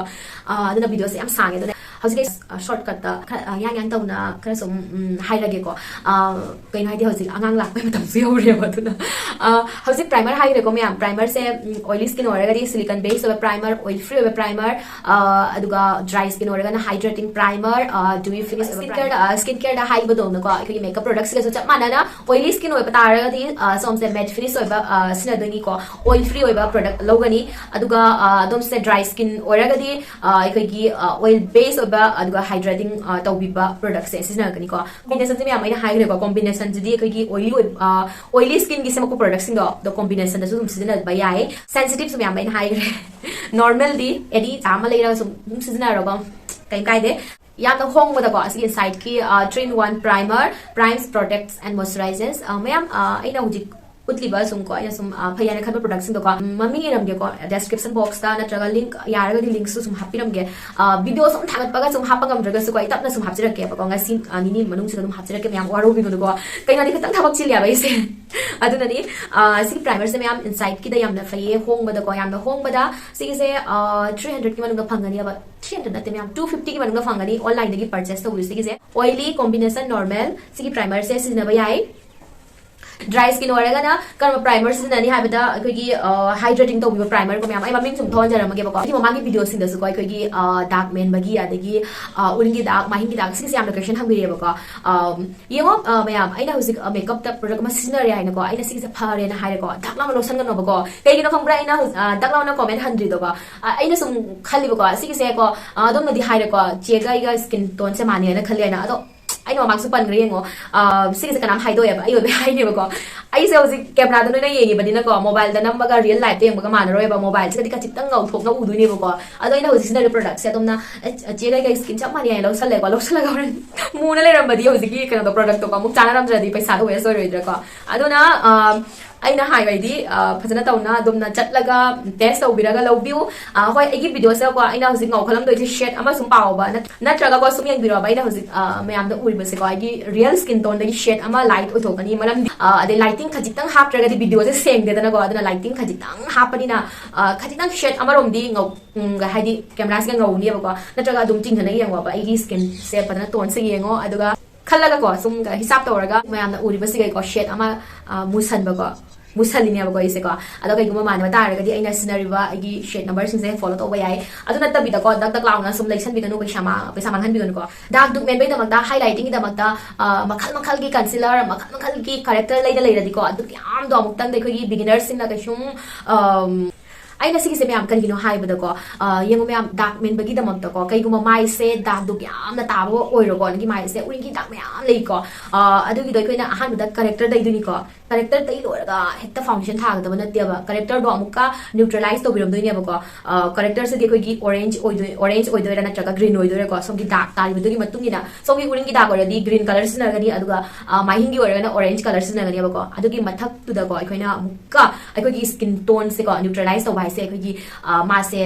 ꯑ, ꯑꯗꯨꯅ ꯚꯤꯗꯤꯑꯣꯁꯦ ꯌꯥꯝ ꯁꯥꯡꯉꯦ꯫ ꯑꯗꯨꯅ ꯍꯧꯖꯤꯛ ꯑꯩ, ꯑ, ꯁꯣꯔꯠꯀꯠꯇ ꯈꯔ, ꯑ, ꯌꯥꯡ ꯌꯥꯡ ꯇꯧꯅ ꯈꯔ ꯁꯨꯝ, ꯎꯝ, ꯍꯥꯏꯔꯒꯦꯀꯣ꯫ ꯑ, ꯀꯩꯅꯣ ꯍꯥꯏꯗꯤ ꯍꯧꯖꯤꯛ ꯑꯉꯥꯡ ꯂꯥꯛꯄꯩ ꯃꯇꯝꯁꯨ ꯌꯧꯔꯦꯕ꯫ ꯑꯗꯨꯅ, ꯑ, ꯍꯧꯖꯤꯛ ꯄ꯭ꯔꯥꯏꯃꯔ ꯍꯥꯏꯈ꯭ꯔꯦꯀꯣ ꯃꯌꯥꯝ꯫ ꯄ꯭ꯔꯥꯏꯃꯔꯁꯦ, ꯎꯝ, ꯑꯣꯏꯂꯤ ꯁ꯭ꯀꯤꯟ ꯑꯣꯏꯔꯒꯗꯤ ꯁꯤꯂꯤꯀꯟ ꯕꯦꯁ ꯑꯣꯏꯕ ꯄ꯭ꯔꯥꯏꯃꯔ, ꯑꯣꯏꯜ ꯐ꯭ꯔꯤ ꯑꯣꯏꯕ ꯄ꯭ꯔꯥꯏꯃꯔ, ꯑ, ꯑꯗꯨꯒ ꯗ꯭ꯔꯥꯏ ꯁ꯭ꯀꯤꯟ ꯑꯣꯏꯔꯒꯅ ꯍꯥꯏꯗ꯭ꯔꯦꯇꯤꯡ ꯄ꯭ꯔꯥꯏꯃꯔ, ꯑ, ꯗ꯭ꯌꯨꯏ ꯐꯤꯅꯤꯁ ꯑꯣꯏꯕ ꯄ꯭ꯔꯥꯏꯃꯔ꯫ ꯁ꯭ꯀꯤꯟ ꯀꯦꯌꯔꯗ ꯍꯥꯏꯕꯗꯧꯅꯀꯣ, ꯑꯩꯈꯣꯏꯒꯤ ꯃꯦꯀꯞ ꯄ꯭ꯔꯗꯛꯁꯤꯒꯁꯨ ꯆꯞ ꯃꯥꯟꯅꯅ ꯑꯣꯏꯂꯤ ꯁ꯭ꯀꯤꯟ ꯑꯣꯏꯕ ꯇꯥꯔꯒꯗꯤ, ꯑ, ꯁꯣꯝꯁꯦ ꯃꯦꯠ ꯐꯤꯅꯤꯁ ꯑꯣꯏꯕ, ꯑ, ꯁꯤꯖꯤꯟꯅꯗꯣꯏꯅꯤꯀꯣ꯫ ꯑꯣꯏꯜ ꯐ꯭ꯔꯤ ꯑꯣꯏꯕ ꯄ꯭ꯔꯗꯛ ꯂꯧꯒꯅꯤ꯫ ꯑꯗꯨꯒ, ꯑ, ꯑꯗꯣꯝꯁꯦ ꯗ꯭ꯔꯥꯏ ꯁ꯭ꯀꯤꯟ ꯑꯣꯏꯔꯒꯗꯤ, ꯑ, ꯑꯩꯈꯣꯏꯒꯤ, ꯑ, ꯑꯣꯏꯜ ꯕꯦꯁ ꯑꯣꯏꯕ ꯑꯗꯨꯒ ꯍꯥꯏꯗ꯭ꯔꯦꯇꯤꯡ, ꯑ, ꯇꯧꯕꯤꯕ ꯄ꯭ꯔꯗꯛꯁꯦ ꯁꯤꯖꯤꯟꯅꯔꯛꯀꯅꯤꯀꯣ꯫ ꯀꯣꯝꯕꯤꯅꯦꯁꯟꯁꯦ ꯃꯌꯥꯝ ꯑꯩꯅ ꯍꯥꯏꯈ꯭ꯔꯦꯀꯣ, ꯀꯣꯝꯕꯤꯅꯦꯁꯟꯁꯤꯗꯤ ꯑꯩꯈꯣꯏꯒꯤ ꯑꯣꯏꯂꯤ ꯑꯣꯏꯕ, ꯑ, ꯑꯣꯏꯂꯤ ꯁ꯭ꯀꯤꯟꯒꯤ ꯁꯦꯝꯃꯛꯄ ꯄ꯭ꯔꯗꯛꯁꯤꯡꯗꯣ, ꯑꯗꯣ ꯀꯣꯝꯕꯤꯅꯦꯁꯟꯗꯁꯨ ꯑꯗꯨꯝ ꯁꯤꯖꯤꯟꯅꯕ ꯌꯥꯏ꯫ ꯁꯦꯟꯁꯤꯇꯤꯞꯁꯨ ꯃꯌꯥꯝ ꯑꯩꯅ ꯍꯥꯏꯈ꯭ꯔꯦ꯫ ꯅꯣꯔꯃꯦꯜꯗꯤ ꯑꯦꯅꯤ ꯆꯥ ꯑꯃ ꯂꯩꯔꯒ ꯁꯨꯝ, ꯁꯨꯝ ꯁꯤꯖꯤꯟꯅꯔꯣꯀꯣ, ꯀꯩꯝ ꯀꯥꯏꯗꯦ꯫ ꯌꯥꯝꯅ ꯍꯣꯡꯕꯗꯀꯣ, ꯑꯁꯤꯒꯤ ꯏꯟꯁꯥꯏꯠꯀꯤ, ꯑ, three in one primer, primes, protects and moisturizes, ꯑ, ꯃꯌꯥꯝ, ꯑ, ꯑꯩꯅ ꯍꯧꯖꯤꯛ ꯎꯠꯂꯤꯕ ꯁꯨꯝ ꯀꯣ, ꯑꯩꯅ ꯁꯨꯝ, ꯑ, ꯐꯩ ꯍꯥꯏꯅ ꯈꯟꯕ ꯄ꯭ꯔꯗꯛꯁꯤꯡꯗꯣꯀꯣ, ꯎꯝ, ꯃꯃꯤꯡ ꯏꯔꯝꯒꯦꯀꯣ, ꯗꯦꯁꯀ꯭ꯔꯤꯞꯁꯟ ꯕꯣꯛꯁꯇ ꯅꯠꯇ꯭ꯔꯒ ꯂꯤꯡꯛ ꯌꯥꯔꯒꯗꯤ ꯂꯤꯡꯛꯁꯨ ꯁꯨꯝ ꯍꯥꯄꯤꯔꯝꯒꯦ꯫ ꯑ, ꯚꯤꯗꯤꯑꯣ ꯁꯨꯝ ꯊꯥꯒꯠꯄꯒ ꯁꯨꯝ ꯍꯥꯞꯄ ꯉꯝꯗ꯭ꯔꯒꯁꯨꯀꯣ, ꯑꯩ ꯇꯞꯅ ꯁꯨꯝ ꯍꯥꯞꯆꯔꯛꯀꯦꯕꯀꯣ, ꯉꯁꯤ, ꯑ, ꯅꯤꯅꯤ ꯃꯅꯨꯡꯁꯤꯗ ꯑꯗꯨꯝ ꯍꯥꯞꯆꯔꯛꯀꯦ, ꯃꯌꯥꯝ ꯋꯥꯔꯧꯕꯤꯒꯅꯨꯀꯣ꯫ ꯀꯩꯅꯣꯗꯤ ꯈꯤꯇꯪ ꯊꯕꯛ ꯆꯤꯜꯂꯦꯕ ꯑꯩꯁꯦ꯫ ꯑꯗꯨꯅꯅꯤ, ꯑ, ꯁꯤꯒꯤ ꯄ꯭ꯔꯥꯏꯃꯔꯁꯦ ꯃꯌꯥꯝ ꯏꯟꯁꯥꯏꯠꯀꯤꯗ ꯌꯥꯝꯅ ꯐꯩꯌꯦ, ꯍꯣꯡꯕꯗꯀꯣ, ꯌꯥꯝꯅ ꯍꯣꯡꯕꯗ꯫ ꯁꯤꯒꯤꯁꯦ, ꯑ, three hundredꯀꯤ ꯃꯅꯨꯡꯗ ꯐꯪꯒꯅꯤꯕ, three hundred ꯅꯠꯇꯦ ꯃꯌꯥꯝ, two fiftyꯒꯤ ꯃꯅꯨꯡꯗ ꯐꯪꯒꯅꯤ ꯑꯣꯟꯂꯥꯏꯟꯗꯒꯤ ꯄꯔꯆꯦꯁ ꯇꯧꯕꯤꯌꯨ ꯁꯤꯒꯤꯁꯦ꯫ ꯑꯣꯏꯂꯤ ꯀꯣꯝꯕꯤꯅꯦꯁꯟ ꯅꯣꯔꯃꯦꯜ, ꯁꯤꯒꯤ ꯄ꯭ꯔꯥꯏꯃꯔꯁꯦ ꯁꯤꯖꯤꯟꯅꯕ ꯌꯥꯏ꯫ Dry skin ꯑꯣꯏꯔꯒꯅ ꯀꯔꯝꯕ primer ꯁꯤꯖꯤꯟꯅꯅꯤ ꯍꯥꯏꯕꯗ, ꯑꯩꯈꯣꯏꯒꯤ hydrating ꯇꯧꯕꯤꯕ primer ꯀꯣ ꯃꯌꯥꯝ, ꯑꯩ ꯃꯃꯤꯡ ꯁꯨꯝ ꯊꯣꯟꯖꯔꯝꯃꯒꯦꯕꯀꯣ꯫ ꯑꯩꯒꯤ ꯃꯃꯥꯡꯒꯤ video ꯁꯤꯡꯗꯁꯨꯀꯣ ꯑꯩꯈꯣꯏꯒꯤ ꯗꯥꯛ ꯃꯦꯟꯕꯒꯤ, ꯑꯗꯒꯤ ꯎꯔꯤꯡꯒꯤ ꯗꯥꯛ, ꯃꯥꯏꯍꯤꯡꯒꯤ ꯗꯥꯛ, ꯁꯤꯒꯤꯁꯦ ꯌꯥꯝꯅ question ꯍꯪꯕꯤꯔꯛꯑꯦꯕꯀꯣ꯫ ꯌꯦꯡꯉꯣ, ꯃꯌꯥꯝ, ꯑꯩꯅ ꯍꯧꯖꯤꯛ makeup ꯇ product ꯑꯃ ꯁꯤꯖꯤꯟꯅꯔꯦ ꯍꯥꯏꯅꯀꯣ, ꯑꯩꯅ ꯁꯤꯒꯤꯁꯦ ꯐꯔꯦꯅ ꯍꯥꯏꯔꯦꯀꯣ, ꯗꯛ ꯂꯥꯎꯅ ꯂꯧꯁꯟꯒꯅꯣꯕꯀꯣ꯫ ꯀꯩꯒꯤꯅꯣ ꯈꯪꯕ꯭ꯔꯥ? ꯑꯩꯅ ꯍꯧꯖꯤꯛ ꯗꯛ ꯂꯥꯎꯅ comment ꯍꯟꯗ꯭ꯔꯤꯗꯣꯀꯣ꯫ ꯑꯩꯅ ꯁꯨꯝ ꯈꯜꯂꯤꯕꯀꯣ, ꯁꯤꯒꯤꯁꯦꯀꯣ, ꯑꯗꯣꯝꯅꯗꯤ ꯍꯥꯏꯔꯦꯀꯣ, ꯆꯦꯒ ꯑꯩꯒ skin tone ꯁꯦ ꯃꯥꯟꯅꯩꯅ ꯈꯜꯂꯦꯅ꯫ ꯑꯗꯣ ꯑꯩꯅ ꯃꯃꯥꯡꯁꯨ ꯄꯟꯈ꯭ꯔꯦ, ꯌꯦꯡꯉꯣ꯫ ꯁꯤꯒꯤꯁꯦ ꯀꯅꯥꯝ ꯍꯥꯏꯗꯣꯛꯑꯦꯕ, ꯑꯩ ꯑꯣꯏꯕꯩ ꯍꯥꯏꯅꯦꯕꯀꯣ꯫ ꯑꯩꯁꯦ ꯍꯧꯖꯤꯛ camera ꯗ ꯅꯣꯏꯅ ꯌꯦꯡꯉꯤꯕꯅꯤꯅꯀꯣ, mobile ꯗ ꯅꯝꯕꯒ real life ꯇ ꯌꯦꯡꯕꯒ ꯃꯥꯟꯅꯔꯣꯏꯕ, mobile ꯁꯤꯒꯗꯤ ꯈꯖꯤꯛꯇꯪ ꯉꯧꯊꯣꯛꯅ ꯎꯗꯣꯏꯅꯦꯕꯀꯣ꯫ ꯑꯗꯣ ꯑꯩꯅ ꯍꯧꯖꯤꯛ ꯁꯤꯖꯤꯟꯅꯔꯤꯕ product ꯁꯦ ꯑꯗꯣꯝꯅ, "ꯑꯦ, ꯆꯦꯒ ꯑꯩꯒ skin ꯆꯞ ꯃꯥꯟꯅꯩ" ꯍꯥꯏꯅ ꯂꯧꯁꯜꯂꯦꯀꯣ, ꯂꯧꯁꯜꯂꯒ ꯍꯣꯔꯦꯟ ꯃꯨꯅ ꯂꯩꯔꯝꯕꯗꯤ ꯍꯧꯖꯤꯛꯀꯤ ꯀꯩꯅꯣꯗꯣ, product ꯇꯣꯀꯣ ꯑꯃꯨꯛ ꯆꯥꯟꯅꯔꯝꯗ꯭ꯔꯗꯤ ꯄꯩꯁꯥꯗꯣ waste ꯑꯣꯏꯔꯣꯏꯗ꯭ꯔꯥꯀꯣ꯫ ꯑꯗꯨꯅ ꯑꯩꯅ ꯍꯥꯏꯕ ꯍꯥꯏꯗꯤ, ꯐꯖꯅ ꯇꯧꯅ ꯑꯗꯣꯝꯅ ꯆꯠꯂꯒ test ꯇꯧꯕꯤꯔꯒ ꯂꯧꯕꯤꯌꯨ꯫ ꯍꯣꯏ, ꯑꯩꯒꯤ video ꯁꯤꯗꯀꯣ ꯑꯩꯅ ꯍꯧꯖꯤꯛ ꯉꯧꯈꯠꯂꯝꯗꯣꯏꯁꯦ shade ꯑꯃ ꯁꯨꯝ ꯄꯥꯎꯕ ꯅꯠꯇ꯭ꯔꯒꯀꯣ ꯁꯨꯝ ꯌꯦꯡꯕꯤꯔꯣꯕ꯫ ꯑꯩꯅ ꯍꯧꯖꯤꯛ ꯃꯌꯥꯝꯗ ꯎꯔꯤꯕꯁꯦꯀꯣ, ꯑꯩꯒꯤ real skin tone ꯗꯒꯤ shade ꯑꯃ light ꯑꯣꯏꯊꯣꯛꯀꯅꯤ꯫ ꯃꯔꯝꯗꯤ ꯑꯗꯩ lighting ꯈꯖꯤꯛꯇꯪ ꯍꯥꯞꯇ꯭ꯔꯒꯗꯤ video ꯁꯦ ꯁꯦꯡꯗꯦꯗꯅꯀꯣ꯫ ꯑꯗꯨꯅ lighting ꯈꯖꯤꯛꯇꯪ ꯍꯥꯞꯄꯅꯤꯅ ꯈꯖꯤꯛꯇꯪ shade ꯑꯃꯔꯣꯝꯗꯤ ꯉꯧ ꯎꯝ, ꯍꯥꯏꯗꯤ camera ꯁꯤꯒ ꯉꯧꯅꯦꯕꯀꯣ, ꯅꯠꯇ꯭ꯔꯒ ꯑꯗꯨꯝ ꯆꯤꯡꯊꯅ ꯌꯦꯡꯉꯣꯕ꯫ ꯑꯩꯒꯤ skin ꯁꯦ ꯐꯖꯅ tone ꯁꯦ ꯌꯦꯡꯉꯣ, ꯑꯗꯨꯒ ꯈꯜꯂꯒꯀꯣ, ꯁꯨꯝ ꯍꯤꯁꯥꯞ ꯇꯧꯔꯒ ꯃꯌꯥꯝꯅ ꯎꯔꯤꯕꯁꯤꯒꯩꯀꯣ shade ꯑꯃ ꯃꯨꯁꯟꯕꯀꯣ, ꯃꯨꯁꯜꯂꯤꯅꯦꯕꯀꯣ ꯑꯩꯁꯦꯀꯣ꯫ ꯑꯗꯣ ꯀꯩꯒꯨꯝꯕ ꯃꯥꯟꯅꯕ ꯇꯥꯔꯒꯗꯤ ꯑꯩꯅ ꯁꯤꯖꯤꯟꯅꯔꯤꯕ ꯑꯩꯒꯤ shade number ꯁꯤꯡꯁꯦ follow ꯇꯧꯕ ꯌꯥꯏ꯫ ꯑꯗꯨ ꯅꯠꯇꯕꯤꯗꯀꯣ ꯗꯛ ꯗꯛ ꯂꯥꯎꯅ ꯁꯨꯝ ꯂꯩꯁꯟꯕꯤꯒꯅꯨ, ꯄꯩꯁꯥ ꯃꯥꯡ-, ꯄꯩꯁꯥ ꯃꯥꯡꯍꯟꯕꯤꯒꯅꯨꯀꯣ꯫ Dark ꯗꯨꯛ ꯃꯦꯟꯕꯩꯗꯃꯛꯇ, highlighting ꯒꯤꯗꯃꯛꯇ ꯃꯈꯜ ꯃꯈꯜꯒꯤ concealer, ꯃꯈꯜ ꯃꯈꯜꯒꯤ character ꯂꯩꯗ ꯂꯩꯔꯗꯤꯀꯣ, ꯑꯗꯨ ꯃꯌꯥꯝꯗꯣ ꯑꯃꯨꯛꯇꯪꯗ ꯑꯩꯈꯣꯏꯒꯤ beginner ꯁꯤꯡꯅ ꯀꯩꯁꯨꯝ ꯑꯩꯅ ꯁꯤꯒꯤꯁꯦ ꯃꯌꯥꯝ ꯀꯔꯤꯒꯤꯅꯣ ꯍꯥꯏꯕꯗꯀꯣ, ꯌꯦꯡꯉꯣ ꯃꯌꯥꯝ, ꯗꯥꯛ ꯃꯦꯟꯕꯒꯤꯗꯃꯛꯇꯀꯣ, ꯀꯩꯒꯨꯝꯕ ꯃꯥꯏꯁꯦ ꯗꯥꯛ ꯗꯨꯛ ꯌꯥꯝꯅ ꯇꯥꯕ ꯑꯣꯏꯔꯣꯀꯣ, ꯅꯪꯒꯤ ꯃꯥꯏꯁꯦ ꯎꯔꯤꯡꯒꯤ ꯗꯥꯛ ꯃꯌꯥꯝ ꯂꯩꯀꯣ꯫ ꯑꯗꯨꯒꯤꯗꯣ ꯑꯩꯈꯣꯏꯅ ꯑꯍꯥꯟꯕꯗ corrector ꯇꯩꯗꯣꯏꯅꯤꯀꯣ꯫ Corrector ꯇꯩ ꯂꯣꯏꯔꯒ ꯍꯦꯛꯇ foundation ꯊꯥꯒꯗꯕ ꯅꯠꯇꯦꯕ꯫ Corrector ꯗꯣ ꯑꯃꯨꯛꯀ neutralize ꯇꯧꯕꯤꯔꯝꯗꯣꯏꯅꯦꯕꯀꯣ꯫ Corrector ꯁꯤꯗꯤ ꯑꯩꯈꯣꯏꯒꯤ orange ꯑꯣꯏꯗꯣꯏ-, orange ꯑꯣꯏꯗꯣꯏꯔꯥ ꯅꯠꯇ꯭ꯔꯒ green ꯑꯣꯏꯗꯣꯏꯔꯥꯀꯣ, ꯁꯣꯝꯒꯤ ꯗꯥꯛ ꯇꯥꯔꯤꯕꯗꯨꯒꯤ ꯃꯇꯨꯡ ꯏꯟꯅ꯫ ꯁꯣꯝꯒꯤ ꯎꯔꯤꯡꯒꯤ ꯗꯥꯛ ꯑꯣꯏꯔꯗꯤ green colour ꯁꯤꯖꯤꯟꯅꯒꯅꯤ, ꯑꯗꯨꯒ ꯃꯥꯏꯍꯤꯡꯒꯤ ꯑꯣꯏꯔꯒꯅ orange colour ꯁꯤꯖꯤꯟꯅꯒꯅꯦꯕꯀꯣ꯫ ꯑꯗꯨꯒꯤ ꯃꯊꯛꯇꯨꯗꯀꯣ ꯑꯩꯈꯣꯏꯅ ꯑꯃꯨꯛꯀ ꯑꯩꯈꯣꯏꯒꯤ skin tone ꯁꯦꯀꯣ neutralize ꯇꯧꯕ ꯍꯥꯏꯁꯦ, ꯑꯩꯈꯣꯏꯒꯤ ꯃꯥꯁꯦ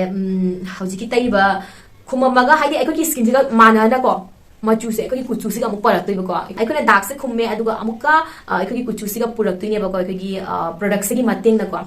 ꯍꯧꯖꯤꯛꯀꯤ ꯇꯩꯔꯤꯕ ꯈꯨꯃꯝꯃꯒ, ꯍꯥꯏꯗꯤ ꯑꯩꯈꯣꯏꯒꯤ skin ꯁꯤꯒ ꯃꯥꯟꯅꯅꯀꯣ, ꯃꯆꯨꯁꯦ ꯑꯩꯈꯣꯏꯒꯤ ꯀꯨꯆꯨꯁꯤꯒ ꯑꯃꯨꯛ ꯄꯨꯔꯛꯇꯣꯏꯕꯀꯣ꯫ ꯑꯩꯈꯣꯏꯅ ꯗꯥꯛꯁꯦ ꯈꯨꯝꯃꯦ, ꯑꯗꯨꯒ ꯑꯃꯨꯛꯀ ꯑꯩꯈꯣꯏꯒꯤ ꯀꯨꯆꯨꯁꯤꯒ ꯄꯨꯔꯛꯇꯣꯏꯅꯦꯕꯀꯣ, ꯑꯩꯈꯣꯏꯒꯤ product ꯁꯤꯒꯤ ꯃꯇꯦꯡꯅꯀꯣ꯫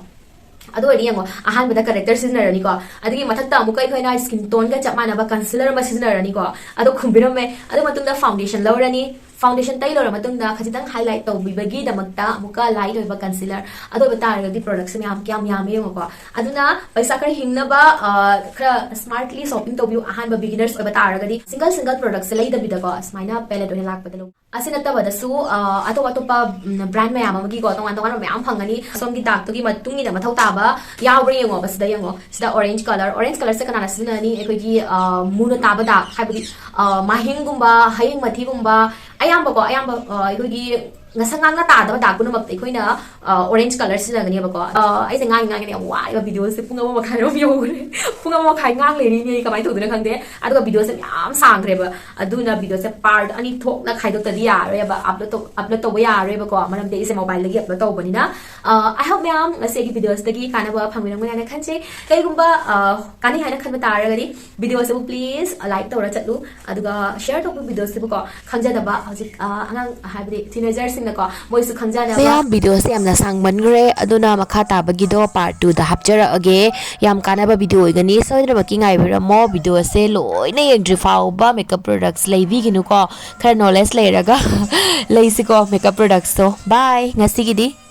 ꯑꯗꯨ ꯑꯣꯏꯔꯗꯤ ꯌꯦꯡꯉꯣ, ꯑꯍꯥꯟꯕꯗ corrector ꯁꯤꯖꯤꯟꯅꯔꯅꯤꯀꯣ, ꯑꯗꯨꯒꯤ ꯃꯊꯛꯇ ꯑꯃꯨꯛꯀ ꯑꯩꯈꯣꯏꯅ skin tone ꯒ ꯆꯞ ꯃꯥꯟꯅꯕ concealer ꯑꯃ ꯁꯤꯖꯤꯟꯅꯔꯅꯤꯀꯣ꯫ ꯑꯗꯣ ꯈꯨꯝꯕꯤꯔꯝꯃꯦ, ꯑꯗꯨ ꯃꯇꯨꯡꯗ foundation ꯂꯧꯔꯅꯤ꯫ Foundation ꯇꯩ ꯂꯣꯏꯔ ꯃꯇꯨꯡꯗ ꯈꯖꯤꯛꯇꯪ highlight ꯇꯧꯕꯤꯕꯒꯤꯗꯃꯛꯇ ꯑꯃꯨꯛꯀ light ꯑꯣꯏꯕ concealer, ꯑꯗꯨ ꯑꯣꯏꯕ ꯇꯥꯔꯒꯗꯤ productꯁꯦ ꯃꯌꯥꯝ ꯀꯌꯥꯝ ꯌꯥꯝꯃꯦ ꯌꯦꯡꯉꯣꯀꯣ꯫ ꯑꯗꯨꯅ ꯄꯩꯁꯥ ꯈꯔ ꯍꯤꯡꯅꯕ, ꯑ, ꯈꯔ smartly shopping ꯇꯧꯕꯤꯌꯨ꯫ ꯑꯍꯥꯟꯕ beginners ꯑꯣꯏꯕ ꯇꯥꯔꯒꯗꯤ single single productꯁꯦ ꯂꯩꯗꯕꯤꯗꯀꯣ, ꯁꯨꯃꯥꯏꯅ palette ꯑꯣꯏꯅ ꯂꯥꯛꯄꯗ ꯂꯧ꯫ ꯑꯁꯤ ꯅꯠꯇꯕꯗꯁꯨ, ꯑ, ꯑꯇꯣꯞ ꯑꯇꯣꯞꯄ, ꯎꯝ, brand ꯃꯌꯥꯝ ꯑꯃꯒꯤꯀꯣ, ꯇꯣꯉꯥꯟ ꯇꯣꯉꯥꯟꯕ ꯃꯌꯥꯝ ꯐꯪꯒꯅꯤ꯫ ꯁꯣꯝꯒꯤ darkꯇꯨꯒꯤ ꯃꯇꯨꯡ ꯏꯟꯅ ꯃꯊꯧ ꯇꯥꯕ ꯌꯥꯎꯕ꯭ꯔꯥ ꯌꯦꯡꯉꯣꯕ꯫ ꯁꯤꯗ ꯌꯦꯡꯉꯣ, ꯁꯤꯗ orange color, orange colorꯁꯦ ꯀꯅꯥꯅ ꯁꯤꯖꯤꯟꯅꯅꯤ? ꯑꯩꯈꯣꯏꯒꯤ, ꯑ, ꯃꯨꯅ ꯇꯥꯕ dark, ꯍꯥꯏꯕꯗꯤ, ꯑ, ꯃꯍꯤꯡꯒꯨꯝꯕ, ꯍꯌꯤꯡ ꯃꯊꯤꯒꯨꯝꯕ, ꯑꯌꯥꯝꯕꯀꯣ, ꯑꯌꯥꯝꯕ, ꯑ, ꯑꯩꯈꯣꯏꯒꯤ ꯉꯁꯪ ꯉꯥꯡꯅ ꯇꯥꯗꯕ dark ꯄꯨꯝꯅꯃꯛꯇ ꯑꯩꯈꯣꯏꯅ, ꯑ, orange color ꯁꯤꯖꯤꯟꯅꯒꯅꯦꯕꯀꯣ꯫ ꯑ, ꯑꯩꯁꯦ ꯉꯥꯡꯉꯤ ꯉꯥꯡꯉꯤꯅꯦ ꯌꯥꯝ ꯋꯥꯏꯕ, videoꯁꯦ ꯄꯨꯡ ꯑꯃ ꯃꯈꯥꯏꯔꯣꯝ ꯌꯧꯈ꯭ꯔꯦ꯫ ꯄꯨꯡ ꯑꯃ ꯃꯈꯥꯏ ꯉꯥꯡ ꯂꯩꯔꯤꯅꯦ, ꯀꯃꯥꯏꯅ ꯇꯧꯗꯣꯏꯅꯣ ꯈꯪꯗꯦ꯫ ꯑꯗꯨꯒ videoꯁꯦ ꯃꯌꯥꯝ ꯁꯥꯡꯈ꯭ꯔꯦꯕ, ꯑꯗꯨꯅ videoꯁꯦ part ꯑꯅꯤ ꯊꯣꯛꯅ ꯈꯥꯏꯗꯣꯛꯇꯗꯤ ꯌꯥꯔꯣꯏꯕ, upload ꯇꯧ-, upload ꯇꯧꯕ ꯌꯥꯔꯣꯏꯕꯀꯣ, ꯃꯔꯝꯗꯤ ꯑꯩꯁꯦ mobileꯗꯒꯤ upload ꯇꯧꯕꯅꯤꯅ꯫ ꯑ, I hope ꯃꯌꯥꯝ ꯉꯁꯤꯒꯤ videoꯁꯤꯗꯒꯤ ꯀꯥꯟꯅꯕ ꯐꯪꯕꯤꯔꯝꯒꯅꯤ ꯍꯥꯏꯅ ꯈꯟꯖꯩ꯫ ꯀꯩꯒꯨꯝꯕ, ꯑ, ꯀꯥꯟꯅꯩ ꯍꯥꯏꯅ ꯈꯟꯕ ꯇꯥꯔꯒꯗꯤ videoꯁꯤꯕꯨ please like ꯇꯧꯔ ꯆꯠꯂꯨ, ꯑꯗꯨꯒ share ꯇꯧꯕꯤꯌꯨ videoꯁꯤꯕꯨꯀꯣ꯫ ꯈꯪꯖꯅꯕ ꯍꯧꯖꯤꯛ, ꯑ, ꯑꯉꯥꯡ ꯍꯥꯏꯕꯗꯤ teenagerꯁꯤꯡꯅꯀꯣ, ꯃꯣꯏꯁꯨ ꯈꯪꯖꯅꯕ꯫ ꯃꯌꯥꯝ videoꯁꯦ ꯌꯥꯝꯅ ꯁꯥꯡꯃꯟꯈ꯭ꯔꯦ, ꯑꯗꯨꯅ ꯃꯈꯥ ꯇꯥꯕꯒꯤꯗꯣ part twoꯗ ꯍꯥꯞꯆꯔꯛꯑꯒꯦ꯫ ꯌꯥꯝ ꯀꯥꯟꯅꯕ video ꯑꯣꯏꯒꯅꯤ, ꯁꯣꯏꯗꯅꯃꯛꯀꯤ ꯉꯥꯏꯕꯤꯔꯝꯃꯣ꯫ Videoꯁꯦ ꯂꯣꯏꯅ ꯌꯦꯡꯗ꯭ꯔꯤ ꯐꯥꯎꯕ makeup products ꯂꯩꯕꯤꯒꯅꯨꯀꯣ꯫ ꯈꯔ knowledge ꯂꯩꯔꯒ ꯂꯩꯁꯤꯀꯣ makeup productsꯇꯣ꯫ Bye ꯉꯁꯤꯒꯤꯗꯤ꯫